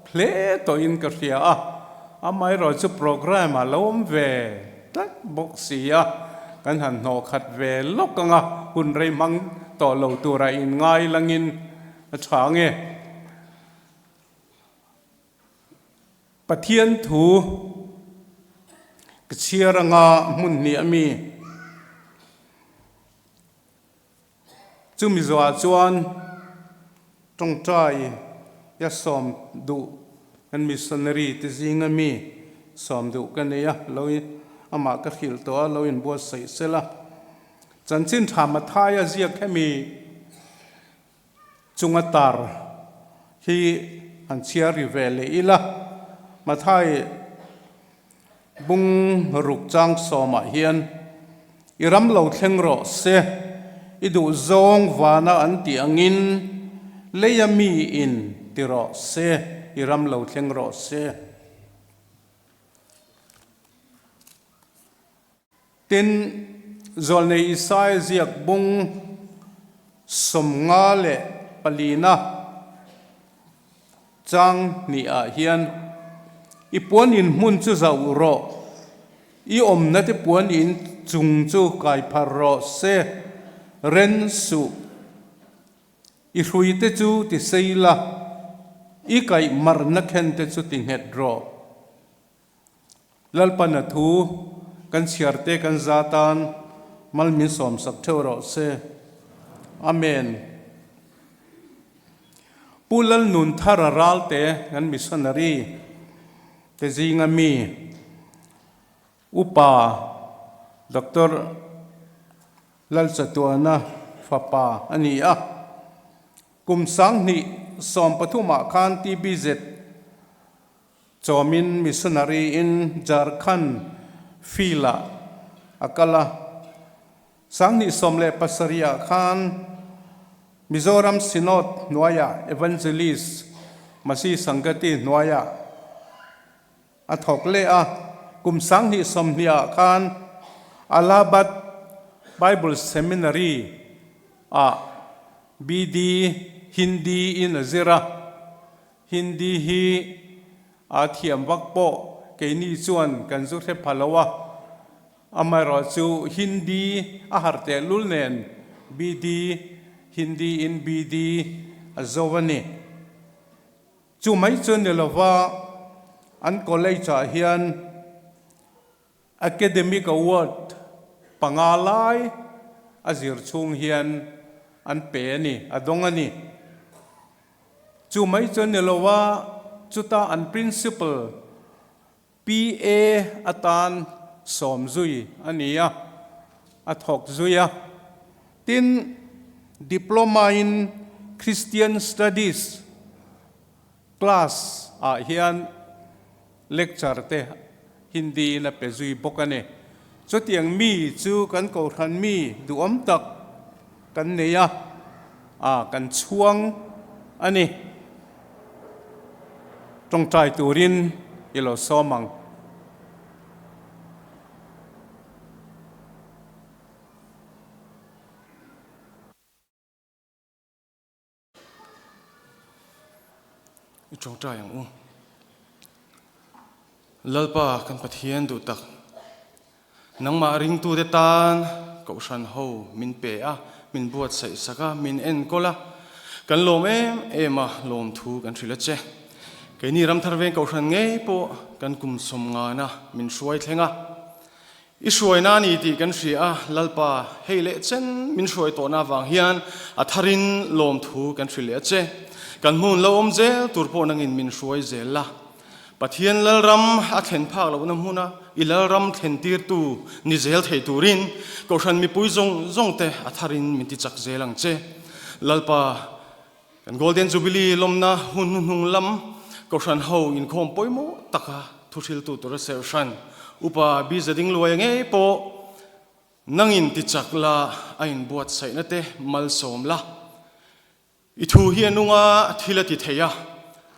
hle tawhin ka hria a. Amaherawh chu programme ah lo awm ve tlat bawk si a, kan han hnawh khat ve lawk ang a, hun rei hmang tawh lo tura inngai langin a tha nge. Pathian thu ka chhiar anga hmun hnih a mi. Chumi zawhah chuan tawngtai ya sawm duh kan missionary te zinga mi sawm duh ka nei a, lo amah ka hrilh tawh a, lo inbuatsaih sel a. Chanchin tha Mathaia ziak hemi chunga tar hi han chhiar ri ve leh ila, Mathai bung ruk chang sawmah hian i ram lo thleng rawh se, i duh zawng vana an tih angin leia mi in ti rawh se, i ram lo thleng rawh se. Tin, Zawlnei Isaia ziak bung 54na chang hnihah hian, I puan in hmun chu zauh rawh, i awmna te puan in chung chu kai phar rawh se, ren suh, i hrui te chu ti sei la, i kaih marna khen te chu ti nghet rawh. Lalpana thu kan chhiarte kan za tan mal min sawmsak theuh rawh se. Amen. Pu Lalnun Thara Ralte kan missionary te zinga mi Upa Doctor Lalchatuana fapa a ni a. Kum 2013 ah khan TBZ Chawmin missionary in Jharkhand field ah a kal a, 2017 ah khan Mizoram Synod hnuaiah Evangelist Masi Sangati hnuaiah a thawk leh a, kum 2020 ah khan Allahabad Bible Seminary ah BD Hindi in a zir a. Hindi hi a thiam vak pawh keini chuan kan zu hre pha lo a, amaherawh chu Hindi a harh tehlul nen BD, Hindi in BD a zo a ni. Chu mai chu ni lova an college ah hian Academic Award panga lai a zir chhung hian an pe a ni, a dawng a ni. Chu mai chu ni lo a, chuta an Principal PA atan sawm zui a ni a, a thawk zui a. Tin, Diploma in Christian Studies Class ah hian lecture te Hindi in a pe zui bawk a ni. Chutiang mi chu kan kohhran mi duhawm tak kan nei a, ah kan chhuang a ni. Tawngtai turin i lo sawm ang. I tawngtai ang u. Lalpa kan Pathian duh tak. Nangmah ringtute tan Kohhran ho min pe a, min buatsaih sak a, min enkawl a. Kan lawm em em a, lawmthu kan hrilh a che. Keini Ramthar Veng Kohhran ngei pawh kan kum sawmngana min hruai thleng a. I hruaina a ni tih kan hria a, Lalpa, hei leh chen min hruai tawhna avang hian a tharin lawmthu kan hrilh leh a che. Kan hmun lo awm zel tur pawh nangin min hruai zel la. Pathian Lalram a thlen phak lohna hmuna i Lalram thlen tirtu ni zel thei turin Kohhran mipui zawng zawngte a tharin min ti chak zel ang che. Lalpa, kan Golden Jubilee lawmna hun hnuhnung lam Kohhran ho inkhawm pawimawh taka thuhriltu tura serhhran Upa Biza Dingluaia ngei pawh nangin ti chak la a inbuatsaihna te malsawm la. I thu hi a nunga thil a ti thei a,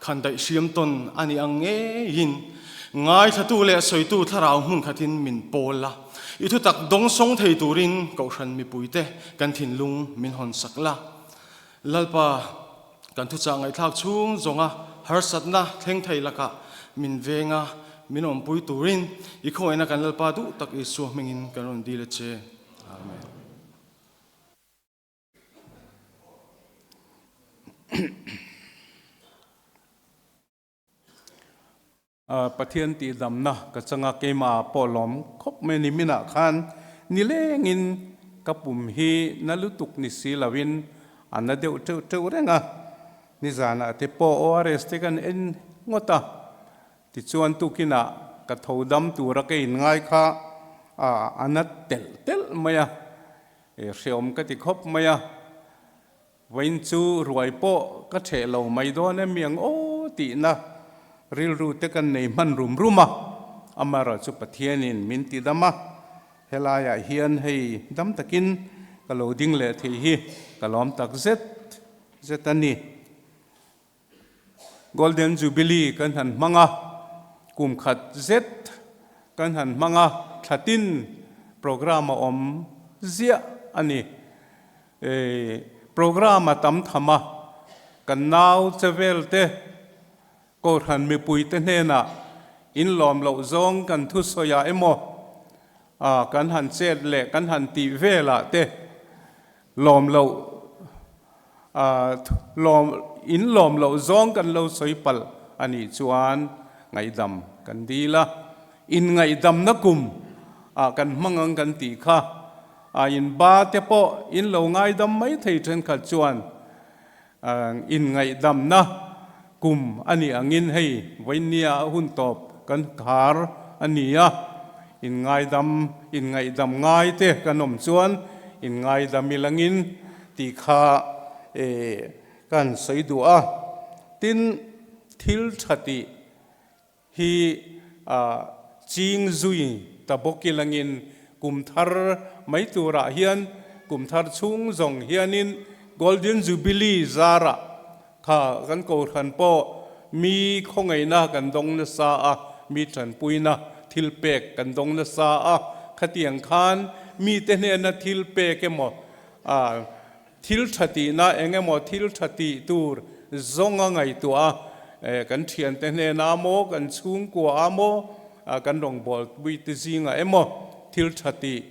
khandaih hriam tawn a ni ang ngeiin ngaithlatu leh sawitu thlarau hmun khatin min pawl la. I thutak dawngsawng thei turin Kohhran mipuite kan thinlung min hawnsak la. Lalpa, kan thuchah ngaihthlak chhung zawnga harsatna thleng thei lakah min veng a, min awmpui turin i khawngaihna kan Lalpa duh tak Isua hmingin kan rawn dil a che. Amen. Pathian tihdamna ka changa keimah pawh lawm khawp mai a ni. Minah khan nilengin ka pum hi na lutuk ni si loin a na deuh teuh teuh reng a. Nizanah te pawh ORS te kan en ngawt a. Tichuan tukinah ka tho dam tura ka inngai kha a na telh telh mai a. Hreawm ka ti khawp mai a. Vawiin chu ruai pawh ka ṭheh lo mai dawn em miang aw tihna rilru te kan nei hman rum rum a, amaherawh chu Pathianin min ti dam a, helaiah hian hei dam takin ka lo ding leh thei hi ka lawm tak zet zet a ni. Golden Jubilee kan han hmang a, kum khat zet kan han hmang a, thla tin programme a awm ziah a ni. Programme a tam tham a, kan nau che vel te, Kohhran mipui te hnenah inlawm loh zawng kan thusawi ah emaw, kan han chet leh kan han tih velah te lawm loh lawm in lawm loh zawng kan lo sawi palh a nih chuan ngaihdam kan dil a, in ngaihdamna kum ah kan hmang ang kan tih kha a in ba te pawh in lo ngaidam mai thei thenkhat chuan in ngaihdamna kum a nih angin hei vawinia hun tawp kan khar a ni a, in ngaidam in ngaihdam ngai te kan awm chuan in ngaidam ilangin tih kha kan sawi duh a, tin thil tha tih hi ching zui ta bawk ilangin kum thar mai turah hian kum thar chhung zawng hianin Golden Jubilee zarah kha kan kohhran pawh mi khawngaihna kan dawng nasa a, mi tanpuina thil pek kan dawng nasa a, khatiang khan mite hnena thil pek emaw Thil tha tihna eng emaw thil tha tih tur zawnga ngaihtuah a, kan thiante hnenah maw, kan chhungkua maw, kan rawngbawlpui te zingah emaw thil tha tih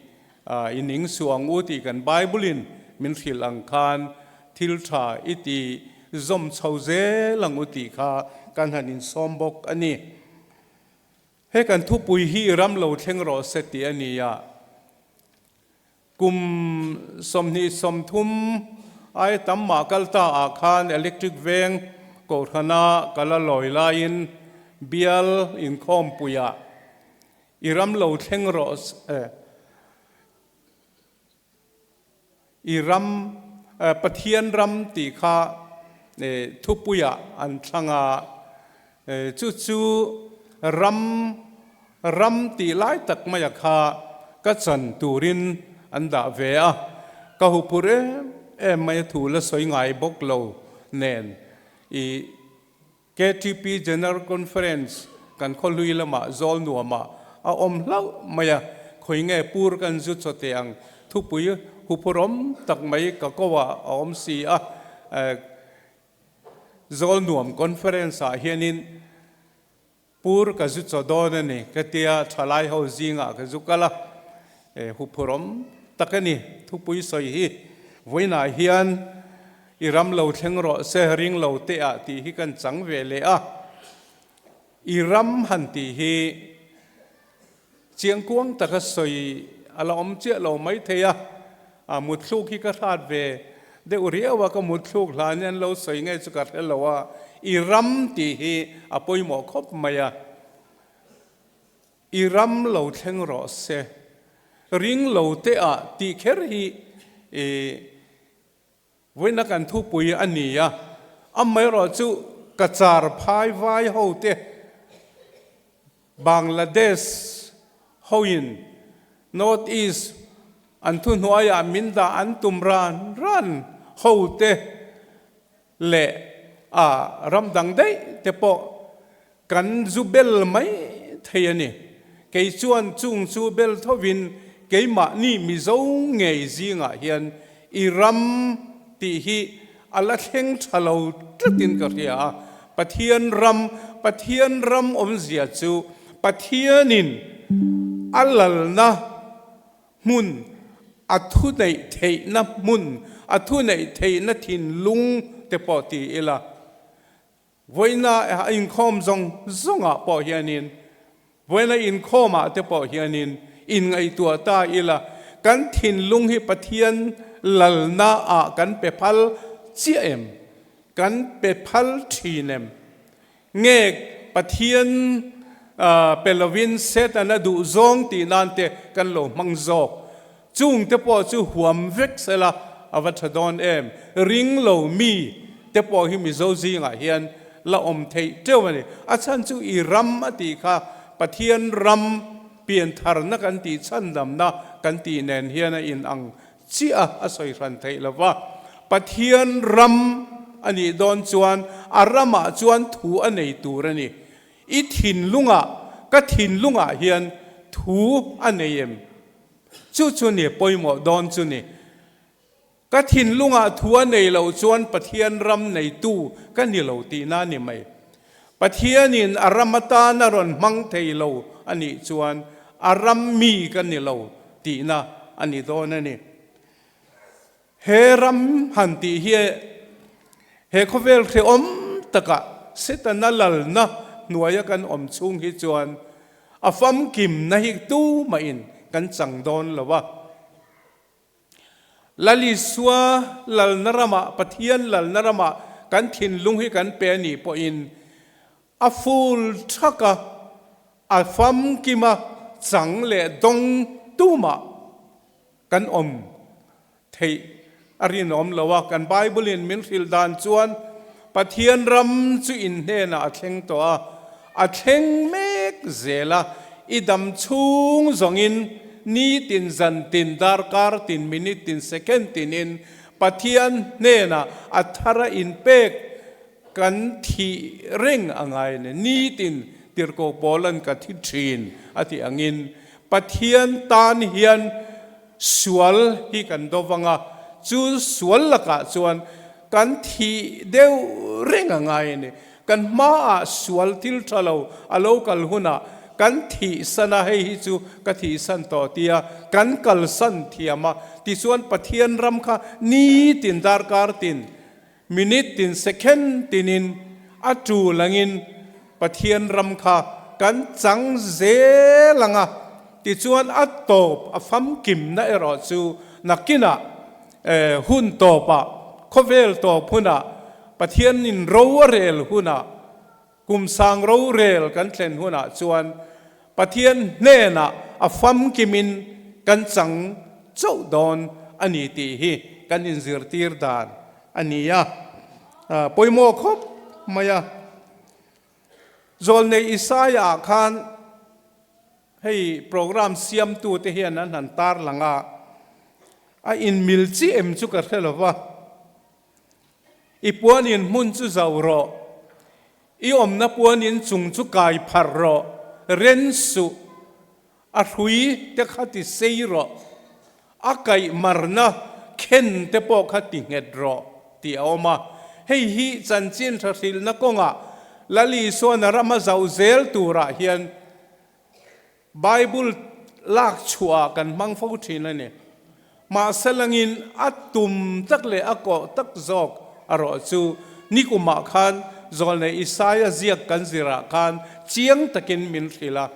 i ning suh ang u tih kan Bible-in min hrilh ang khan thil tha i ti zawm chho zel ang u tih kha kan han insawm bawk a ni. He kan thupui hi i ram lo thleng rawh se tih a ni a. Kum 23 ai tam mah kal ta ah khan Electric Veng Kohhrana kal a lawi laiin bial inkhawmpuiah i ram lo thleng rawh i ram Pathian ram tih kha thupuiah an thlang a, chu chu ram Ram tih lai tak maia kha ka chan turin an dah ve a, ka huphur em em mai a thu la sawi ngai bawk lo nen i KTP General Conference kan khawhlui lamah zawl nuamah a awm hlauh mai a, khawi nge pur kan zu chaw teh ang thupui huphurawm tak mai ka ko ah a awm si a, zawl nuam conference ah hianin Pur ka zu chaw dawn a ni ka tia thalai ho zingah ka zu kal a, e huphurhawm tak a ni thupui sawi hi. Vawiinah hian i ram lo thleng rawh se ring lo teh ah tih hi kan chang ve leh a, i ram han tih hi chiangkuang taka sawi a la awm chiah lo maithei a, a mutthluk hi ka hrat ve deuh riau a, ka mutthluk hlan hian lo sawi nge chu ka hre lo a, i ram tih hi a pawimawh khawp mai a, i ram lo thleng rawh se, ring lo teh ah tih kher hi i Vawiina kan thupui a ni a, amaherawh chu Cachar phai vai hote Bangladesh hoin North East an thuhnuaiah min dah an tum ran ran hote leh a ram dang daih te pawh kan zu bel mai thei a ni. Kei chuan chung chu bel thovin keimahni Mizo ngei zingah hian i ram tih hi a la thleng tha lo tlatin ka hria a. Pathian ram, Pathian ram awmzia chu Pathianin a lalna hmun, a thuneih theihna hmun, a thuneih theihna thinlung te pawh ti ila. Vawiina a inkhawm zawng zawngah pawh hianin, vawiina inkhawmah te pawh hianin inngaihtuah ta ila, kan thinlung hi Pathian lalna ah kan pe phal chiah em? Kan pe phal thin em? Nge Pathian pe lovin Setana duh zawng tih nan te kan lo hmang zawk? Chung te pawh chu huam vek sela a va tha dawn em? Ring lo mi te pawh hi Mizo zingah hian la awm theih teuh a ni. A chhan chu i ram a tih kha Pathian ram piantharna kan tih chhandamna kan tih nen hian a inang chiah a, a sawi hran theih lo va. Pathian ram a nih dawn chuan a ramah chuan thu a nei tur a ni. I thinlungah, ka thinlungah hian thu a nei em? Chu chu ni pawimawh dawn chu ni. Ka thinlungah thu a nei loh chuan Pathian ram neitu ka ni lo tihna a ni mai. Pathianin a ram atan a rawn hmang thei lo a nih chuan a ram mi ka ni lo tihna a ni dawn a ni. He ram han tih hi he khawvel hrehawm takah Setana lalna hnuaia kan awm chhung hi chuan a famkimna hi tumahin kan chang dawn lo a. Lalisua lalna ramah, Pathian lalna ramah kan thinlung hi kan pe a nih pawhin a full thak a, a famkima chang leh dawng tumah kan awm theih a rinawm lo a, kan Bible in min hrilh dan chuan Pathian ram chu in hnenah a thleng tawh a, a thleng mek zel a, i dam chhung zawngin nitin zan tin darkar tin minute tin second tinin Pathian hnenah a thar a inpek kan thih reng a ngai a ni. Nitin tirhkoh Paulan ka thi thin a tih angin Pathian tan hian Sual hi kan do vang a, chu sual lakah chuan kan thih deuh reng a ngai a ni. Kan hmaah sual thil tha lo a lo kal hunah kan thihsan a, hei hi chu ka thihsan tawh tia kan kalsan thiam a, tichuan Pathian ram kha nitin darkar tin, minute tin, second tinin a tul angin Pathian ram kha kan chang zel ang a, tichuan a tawp a famkimna erawh chu nakinah hun tawpah, khawvel tawp hunah, Pathianin ro a rel hunah, kum sang rorel kan thlen hunah chuan Pathian hnenah a famkimin kan chang chauh dawn a ni tih hi kan inzirtir dan a ni a, pawimawh khawp mai a. Zawlnei Isaiah ah khan hei program siamtute hian an han tarlang a, a inmil chi em chu ka hre lo va, I puanin hmun chu zauh rawh, i awmna puanin chung chu kai pharh rawh, ren suh, a hrui te kha ti sei rawh, a kaih marna khen te pawh kha ti nghet rawh tih a awm a. Hei hi chanchin tha hrilhna kawngah Lal Isuan a ram a zauh zel turah hian Bible lak chhuah kan hmang fo thin a ni. Mahse langin a tum tak leh a kawh tak zawk a rawh chu nikumah khan Zawlnei Isaia ziak kan zirah khan chiang takin min hrilh a.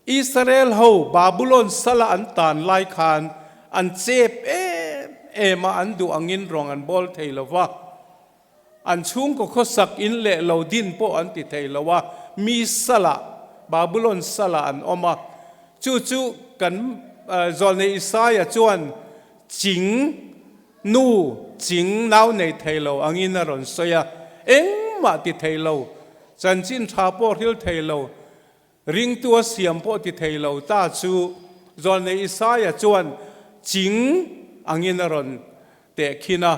Israel ho Babulon sala an tan lai khan an chep em em a, an duh angin rawng an bawl thei lo va. An chhungkaw khawsak in leh lo din pawh an ti thei lo a, mi salah, Babulon salah an awm a. Chu chu kan Zawlnei Isaia chuan ching nu ching nau nei thei lo angin a rawn sawi a, engmah ti thei lo, chanchin tha pawh hril thei lo, Ringtu a siam pawh ti thei lo ta chu Zawlnei Isaia chuan ching angin a rawn tehkhin a.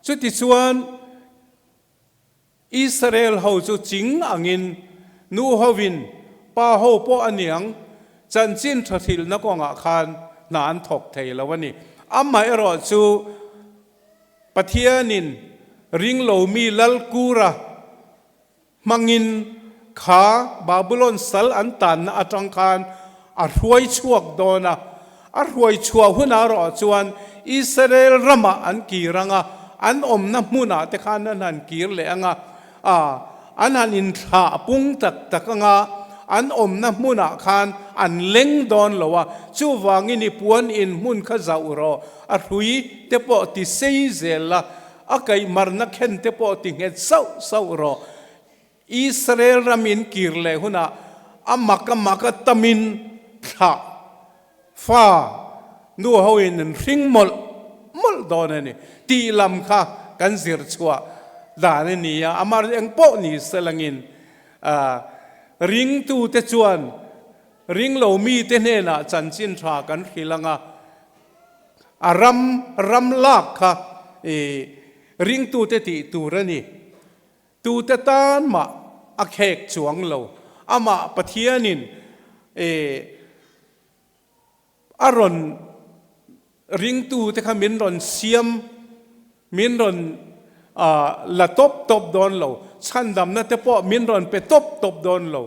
Chutichuan Israel ho chu ching angin nu hovin pa ho pawh a niang chanchin tha hrilhna kawngah khan hna an thawk thei lo a ni. Amaherawh chu Pathianin ringlomi Lalkura Hmangin kha Babulon sal an tanna atang khan a hruai chhuak dawn a, a hruai chhuah hunah erawh chuan Israel ramah an kir ang a, an awmna hmunah te khan an han kir leh ang a. A, an han inthlah pung tak tak anga an awmna hmunah khan an leng dawn lo a, chuvangin i puan in hmun kha zauh rawh, a hrui te pawh ti sei zel la, a kaihmarna khen te pawh ti nghet sauh sauh rawh. Israel ram in kir leh hunah a mak a mak a tamin thlah fa nu ho in an hring mawlh mawlh dawn a ni tih lam kha kan zir chhuah dan a ni a, amah eng pawh ni selangin ringtute chuan ringlo mite hnenah chanchin tha kan hrilh ang a, a ram ram lak kha ringtute tih tur a ni. Tute tan mah a khek chuang lo. Amah Pathianin e a rawn ringtute kha min rawn siam, min rawn la tawp tawp dawn lo. Chhandamna te pawh min rawn pe tawp tawp dawn lo.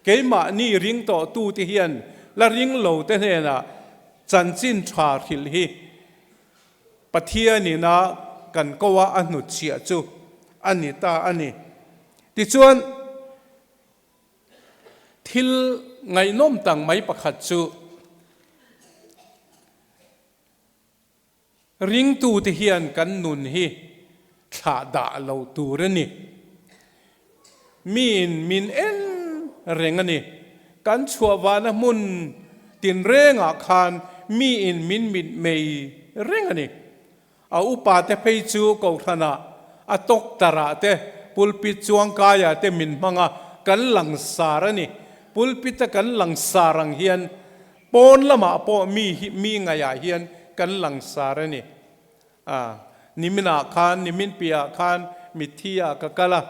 Keimahni ring tawhtute hian la ring lo te hnenah chanchin tha hrilh hi Pathianin a kan ko a a hnutchhiah chu a ni ta a ni. Tichuan, thil ngaihnawm tak mai pakhat chu ringtute hian kan nun hi thlah dah lo tur a ni. Miin min en reng a ni. Kan chhuah vahna hmun tinrengah khan miin min mitmei reng a ni. A upate phei chu Kohhranah, a tawktarah te, pulpit chuangkaiah te min hmang a, kan langsar a ni. Pulpit a kan langsar ang hian pawn lamah pawh mi hi mi ngaihah hian kan langsar a ni. A, niminah khan, nimin piahah khan mitthi ah ka kal a,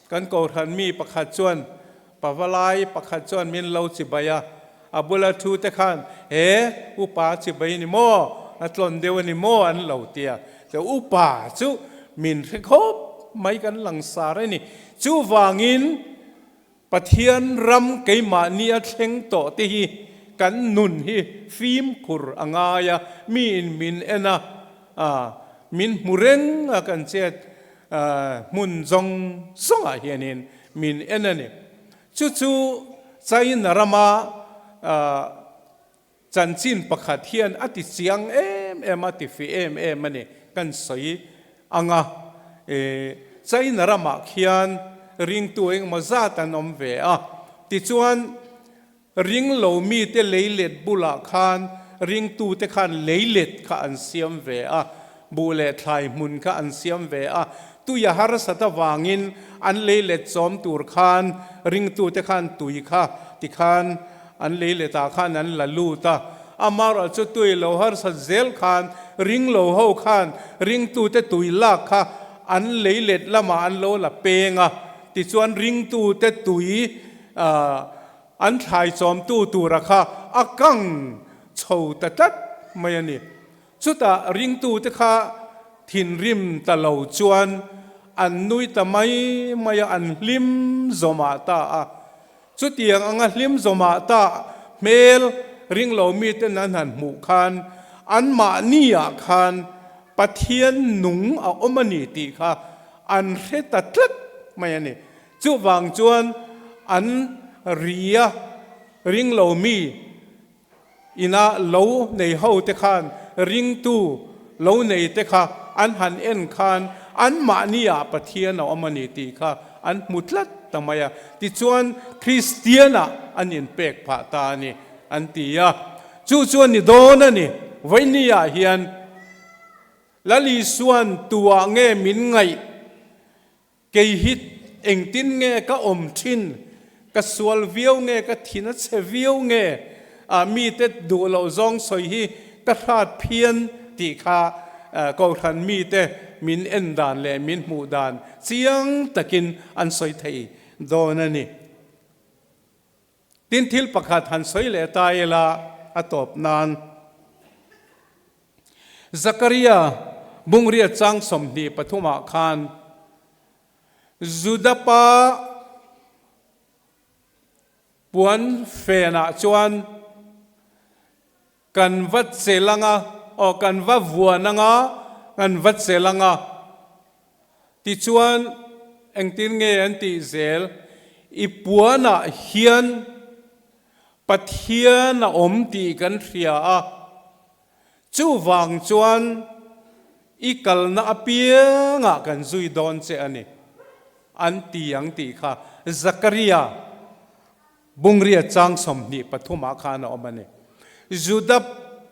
kan kohhran mi pakhat chuan, pavalai pakhat chuan min lo chibai a, a bula thu te khan, he, upa chibai ni maw, a tlawn deuh a ni maw an lo ti a, chu upa chu min hre khawp mai kan langsar a ni. Chuvangin Pathian ram keimahni a thleng tawh te hi kan nun hi fimkhur a ngai a, miin min en a, min hmu reng a kan chet hmun zawng zawngah hianin min en a ni. Chu chu China rama Chanchin pakhat hian a ti chiang em em a, ti fi em em a ni. Kan sawi ang a, China ramah khian ringtu engemaw zat an awm ve a, tichuan ringlo mite leilet bulah khan ringtute khan leilet kha an siam ve a, buh leh thlai hmun kha an siam ve a, tuia harsat avangin an leilet chawm tur khan ringtute khan tui kha tikhan An lei letah khan an la lut a, amaherawh chu tui lo harsat zel khan ring lo ho khan ringtute tui lak kha an lei let lamah an lo la peng a, tichuan ringtute tui an thlai chawmtu tura kha a kang chho ta tlat mai a ni. Chutah ringtute kha thinrim ta lo chuan an nui ta mai mai a, an hlim zawmah ta a. Chutiang anga hlim zawmah ta hmel ringlo miten an han hmuh khan anmahniah khan Pathian nung a awm a ni tih kha an hre ta tlat mai a ni. Chuvang chuan an ria ringlo mi Ina lo nei ho te khan ringtu lo nei te kha an han en khan anmahni ah Pathian a awm a ni tih kha an hmu tlat ta mai a. Tichuan Kristian ah an inpek phah ta a ni an ti a. Chu chu a ni dawn a ni. Vawiini ah hian Lal Isuan tuah nge min ngaih? Kei hi engtin nge ka awm thin? Ka sual viau nge ka thin a chhe viau nge? Ah mite duh loh zawng sawi hi ka hrat phian tih kha Kohhran mite min en dan leh min hmuh dan chiang takin an sawi thei dawn a ni. Tin thil pakhat han sawi leh ta ila a tawp nan. Zakaria bungria chang 23 ah khan Juda pa puan fenah chuan kan va chelh anga aw kan va vuan anga kan va chelh anga tichuan. Engtin nge an tih zel? I puanah hian Pathian a awm tih kan hria a, chuvang chuan i kalna apiangah kan zui dawn che a ni, an ti ang tih kha Zakaria Bungria chang 23 ah khan a awm a ni. Juda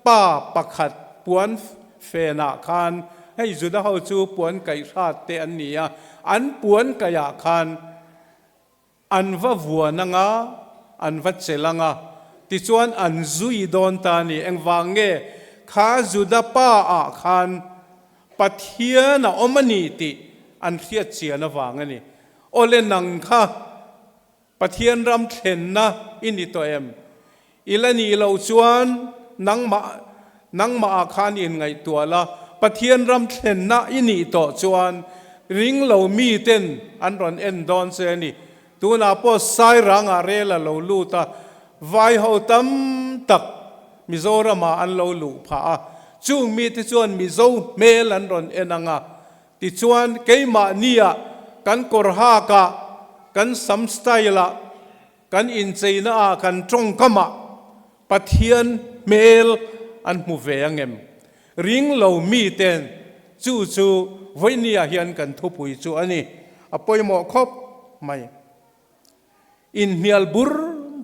pa pakhat puan fenah khan, hei Juda ho chu puan kaih hrat te an ni a, an puan kaih ah khan an va vuan anga, an va chelh anga, tichuan an zui dawn ta a ni. Engvang nge kha Juda pa ah khan Pathian a awm a ni tih an hriat chian avang a ni. Awle nang kha Pathian ram thlenna i ni tawh em? I la nih loh chuan nangmah nangmah ah khan inngaihtuah la, Pathian ram thlenna i nih tawh chuan ring lo mi ten an rawn en dawn che a ni. Tunah pawh Sairangah rel a lo lut a, vai ho tam tak Mizoramah an lo luh phah a, chung mite chuan Mizo hmel an rawn en ang a, Tichuan, keimahnia kan kawr hakah, kan sam style-ah, kan incheinaah, kan tawngkamah Pathian hmel an hmu ve ang em? Ring lo miten chu chu vawinia hian kan thupui chu a ni. A pawimawh khawp mai. Inhnial bur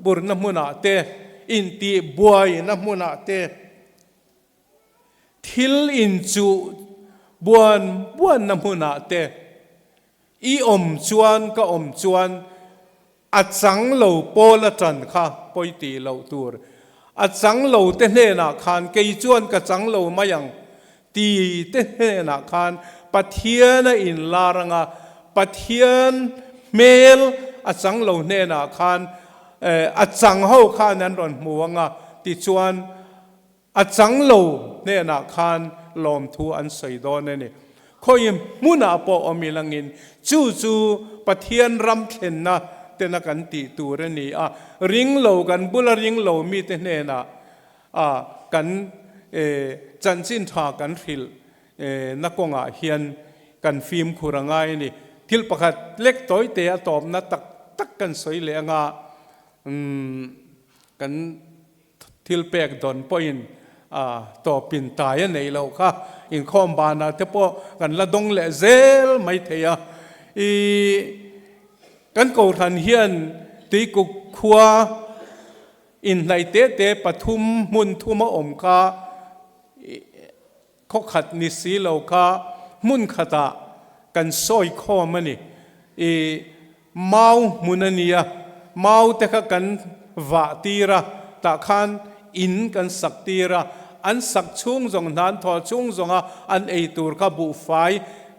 burna hmunah te, intihbuaina hmunah te, Thil inchuh buan buanna hmunah te i awm chuan ka awm chuan a chang lo pawl a tan kha pawi tih loh tur. A chang lo te hnenah khan kei chuan ka chang lo mai ang ti te hnenah khan Pathian a inlar anga Pathian hmel a chang lo hnenah khan a chang ho khan an rawn hmu anga tichuan A chang lo hnenah khan lawmthu an sawi dawn a ni. Khawi hmunah pawh awm ilangin chu chu Pathian ram thlenna tena kan tih tur a ni a, ring lo kan bula ring lo mite hnenah a kan chanchin tha kan hrilh na kawngah hian kan fimkhur a ngai a ni. Thil pakhat lek tawite a tawpna tak tak kan sawi leh anga kan Thil pek dawn pawhin tawpin tai a neih loh kha inkhawm banah te pawh kan la dawng leh zel mai thei a. I kan Kohhran hian Tuikuk khua inhnaih te te pathum hmun thum a awm kha Khawkhat ni si lo kha hmun khatah kan sawi khawm a ni. I mau hmun a nia, mau te kha kan vah tir a, tah khan in kan sak tir a, an sak chhung zawng hnan thaw chhung zawnga an ei tur kha buhfai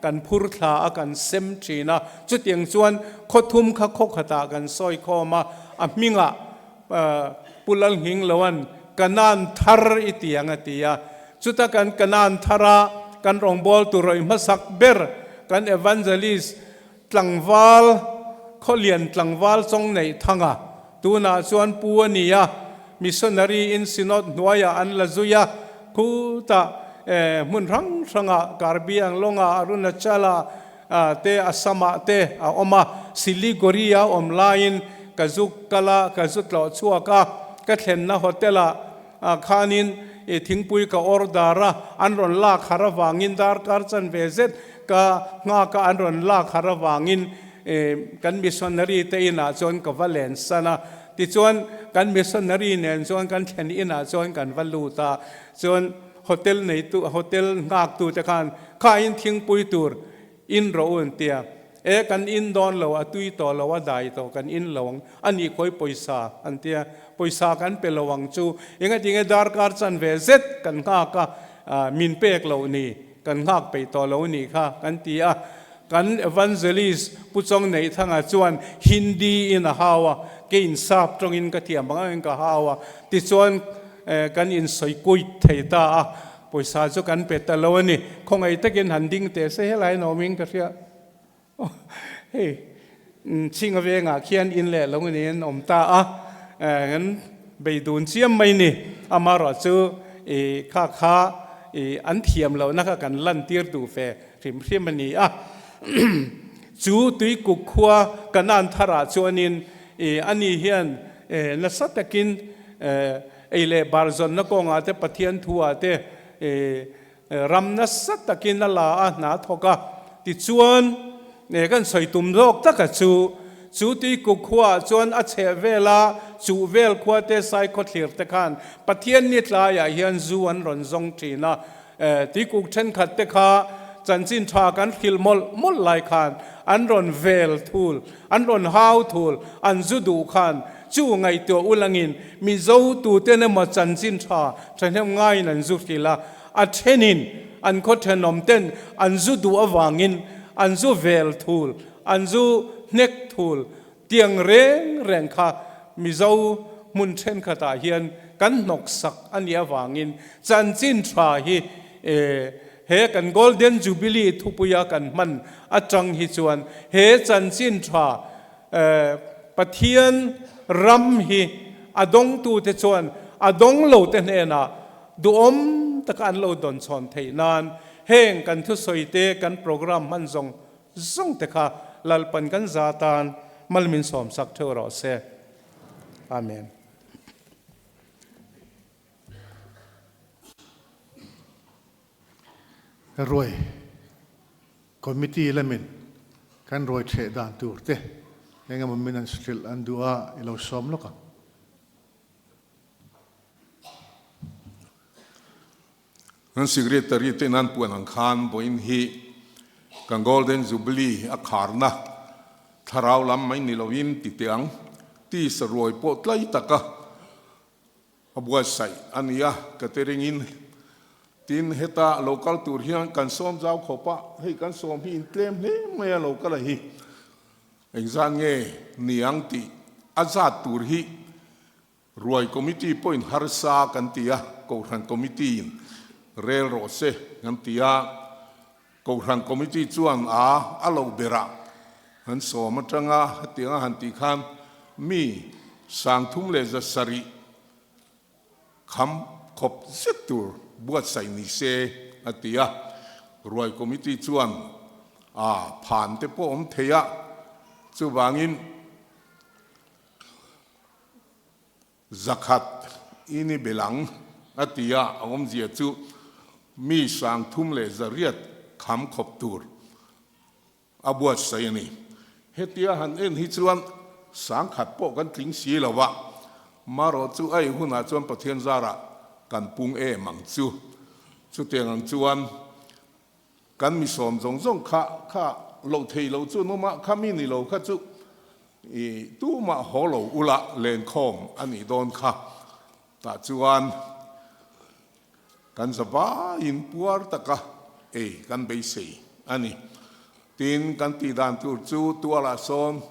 kan phur thla a kan sem thin a. Chutiang chuan khawthum kha khawkhatah kan sawi khawm a, a hmingah Pu Lalnghingloan Kanan thar i ti ang a ti a. Chuta kan Kanan thara kan rawngbawltu rawih hmasak ber kan Evangelist tlangval Khawlian tlangval Chawngneih Thanga tunah chuan pu a ni a, Missionary in Synod hnuaiah an la zui a, khutah hmun hrang hrangah Karbi Anglonga, Arunachala te Assam-ah te a awm a, Siliguri-a awm laiin ka zu kal a, ka zu tlawh chhuak a, ka thlenna hotel-ah khanin thingpui ka order a, an rawn lak har avangin darkar chanve zet ka nghak a, an rawn lak har avangin kan missionary te inah chuan ka va len san a, tichuan kan missionary nen chuan kan thlen inah chuan kan va lut a, chuan Hotel neitu, hotel nghaktu te khan kha in thingpui tur in rawh u an tia. E kan in dawn lo, a tui tawh lo, a dai tawh, kan in lo ang a nih khawi pawisa an tia. Pawisa kan pe lo ang chu. Engatinge darkar chanve zet kan nghak a, min pek loh ni, kan nghak peih tawh lo nih kha kan ti a. Kan evangelist Pu Chawngneihthanga chuan Hindi in a hau a, keiin sap tawngin ka thiam ang angin ka hau a, tichuan kan insawi kuit thei ta a, pawisa chu kan pe ta lo a ni. Khawngaih takin han ding teh se helai in awmin ka hria. Hei Chhinga vengah khian in leh lo niin awm ta a, kan bei dun chiam mai ni. Amaherawhchu i kha kha i an thiam lohna kha kan lantir duh ve. Hrim hrim a ni a. Chu Tuikuk khua Kanaan tharah chuanin ani hian nasa takin ei leh bar zawnna kawngah te Pathian thuah te ram nasa takin a la a, hna thawk a. Tichuan kan sawi tum zawk taka chu, chu Tuikuk khuaah chuan a chheh vela chuh vel khua te Saikhawthlir te khan Pathian ni tlaiah hian zu an rawn zawng thin a. Tuikuk thenkhat te kha chanchin tha kan hrilh mawlh mawlh lai khan an rawn vel thul, an rawn hau thul, an zu duh khan chu ngaihtuah ulangin Mizo tuten emaw chanchin tha thahnem ngaiin an zu hrilh a, a thenin an khaw thenawm ten an zu duh avangin an zu vel thul, an zu hnek thul Tiang reng reng kha Mizo hmun thenkhatah hian kan hnawksak a nih avangin chanchin tha hi he kan Golden Jubilee thupuia kan hman atang hi chuan he chanchin tha Pathian ram hi a dawngtute chuan a dawng lote hnenah duhawm taka an lo dawnchhawn theih nan heng kan thusawite kan program hman zawng Zawng te kha Lalpan kan za tan mal min sawm sak theuh rawh se. Amen. Ruai Committee lamin kan ruai theh dan tur te engemaw min an hrilh an duh a, i lo sawm lawk ang. Kan Secretary te nan puan ang khan vawiin hi kan Golden Jubilee a kharna thlarau lam mai ni loin ti teh ang ti saruai pawh tlai taka a buatsaih a ni a, catering in tin heta lo kal tur hian kan sawm zau khawp a, hei kan sawm hi intlem hle mai a lo kal a hi engzat nge ni ang tih a zat tur hi Ruai Committee pawhin harsa kan ti a, Kohhran Committee in rel rawh se kan ti a, Kohhran Committee chuan a a lo berah han sawm atanga hetianga han tih khan mi 3700 kham khawp zet tur buatsaih ni se a ti a, Ruai Committee chuan a phan te pawh awm thei a, chuvangin Zakhat i ni belang a ti a, a awmzia chu mi 3800 kham khawp tur a buatsaih a ni. Hetia han en hi chuan 10,000 pawh kan tling si lo a, marawh chu a ei hunah chuan Pathian zarah kan pung em ang chu. Chutiang ang chuan Kan mi sawm zawng zawng kha kha loh thei lo chu numa kha mi ni lo kha chu i tumah haw lo ula lenkhawm a nih dawn kha. Tah chuan kan zavaiin puar taka ei kan beisei a ni. Tin, kan tih dan tur chu tualah sawn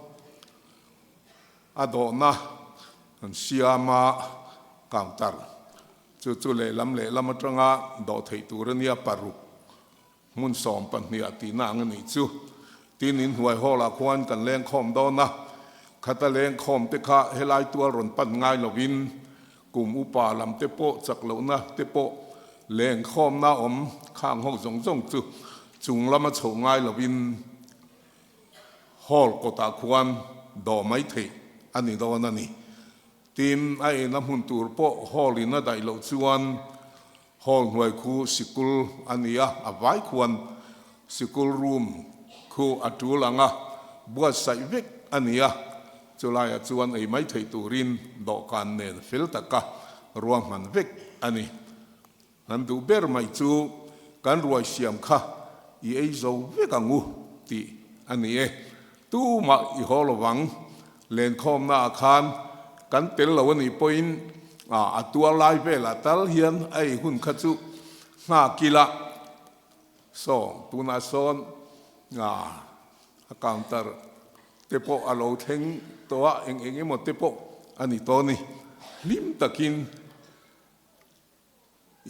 a dawhna kan siam a, counter Chu chu lehlam lehlam atanga dawh theih tur a nia, paruk hmun 12 ah tihna ang a nih chu. Tin, inhnuai hall ah khuan kan leng khawm dawn a, khata leng khawm te kha helai tual rawn pan ngai lovin kum upa lam te pawh chak lohna te pawh leng khawmna awm khang ho zawng zawng chu chung lama chhoh ngai lovin hall kawtah khuan dawh mai theih a ni dawn a ni. Tin, a eina hmun tur pawh hall in a daih loh chuan hall hnuai khu sikul a ni a, a vai khuan sikul room khu a tul ang a, buatsaih vek a ni a, chulaiah chuan ei mai theih turin dawhkan nen fel taka ruahman vek a ni. Kan duh ber mai chu kan ruai siam kha i ei zo vek ang u tih a ni e. Tumah i haw lo vang. Lenkhawmna ah khan kan tel lo a nih pawhin a tuar lai velah tal hian a ei hun kha chu nghak ila. Saw tunah sawn a counter te pawh a lo thleng tawh a, eng eng emaw te pawh a ni tawh a ni. Hlim takin.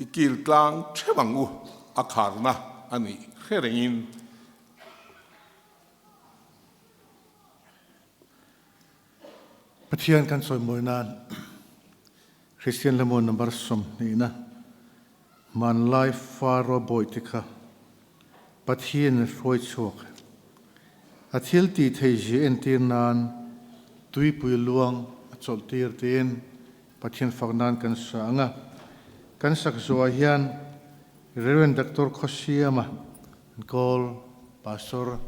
I kil tlang theuh ang u, a kharna a nih hre rengin. Pathian kan sawimawi nan Kristian hlamuan number 20 na hmanlai Faro bawihte kha Pathian in a hruai chhuak. A thil tih theih zia entir nan tuipui luang a chawlh tir tiin Pathian fak nan kan sa ang a. Kan sak zawhah hian Rev. Doctor Khawsiama an kawl Pastor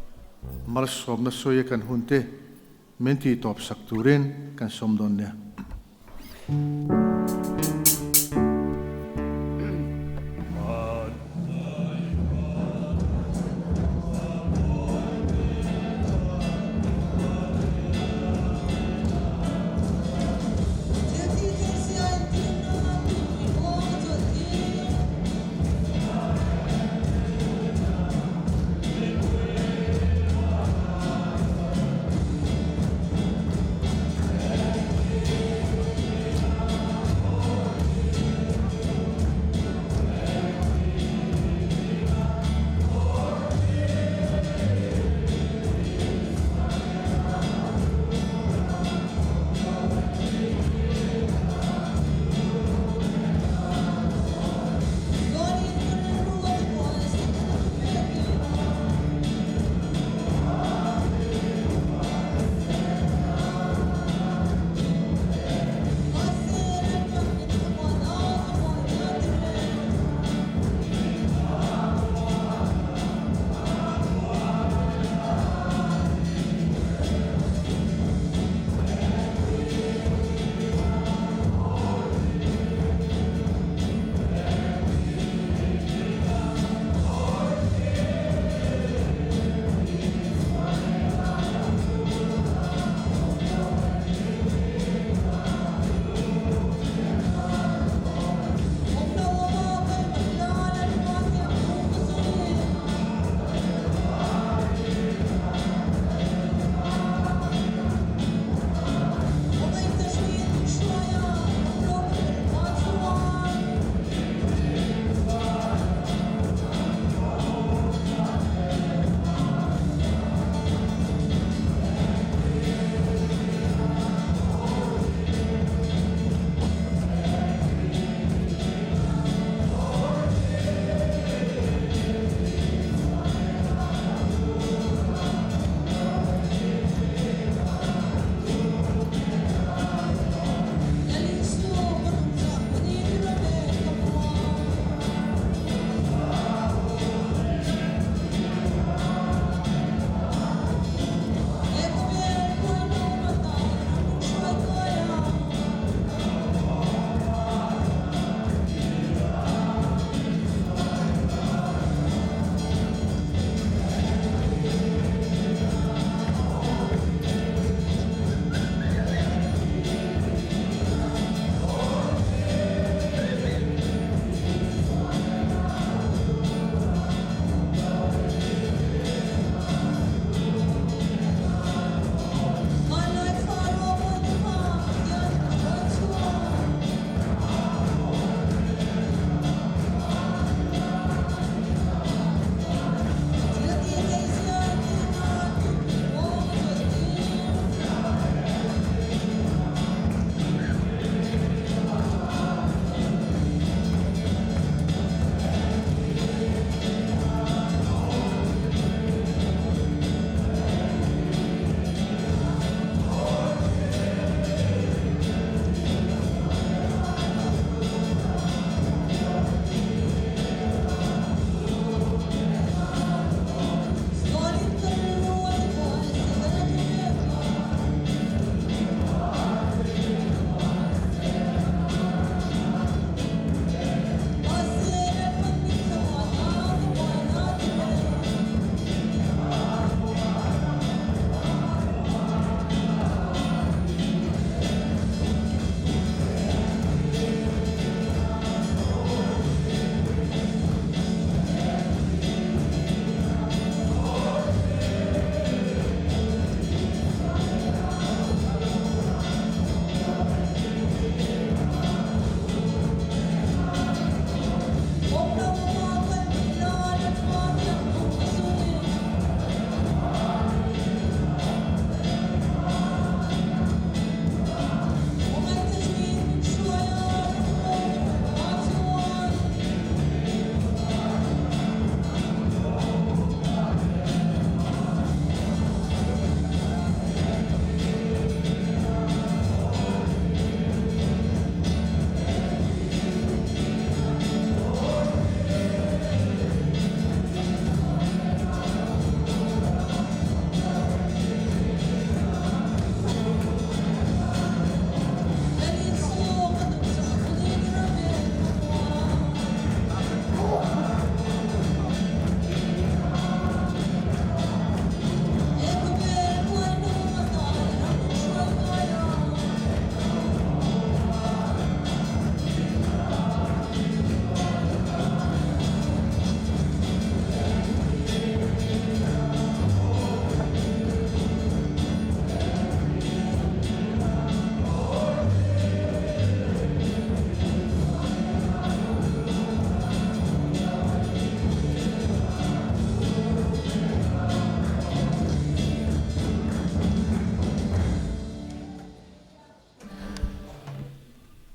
malsawmna sawi a kan hun te min tih tawp sak turin kan sawm dawn nia.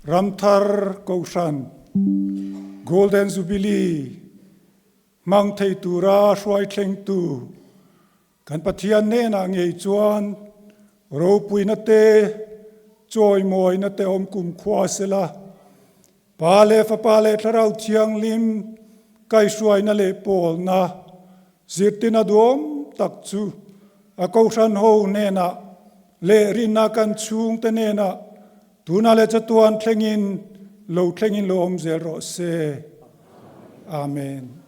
Ramthar Kohhran Golden Jubilee hmang thei tura hruai thlengtu kan Pathian hnenah ngei chuan ropuina te, chawimawina te awm kumkhua sela, Pa leh Fapa leh Thlarau Thianghlim kaihhruaina leh pawlna zirtina duhawm tak chu a Kohhran ho hnenah leh rinna kan chhungte hnenah tuna leh chatuan thlengin lo thlengin lo awm zel rawh se. Amen.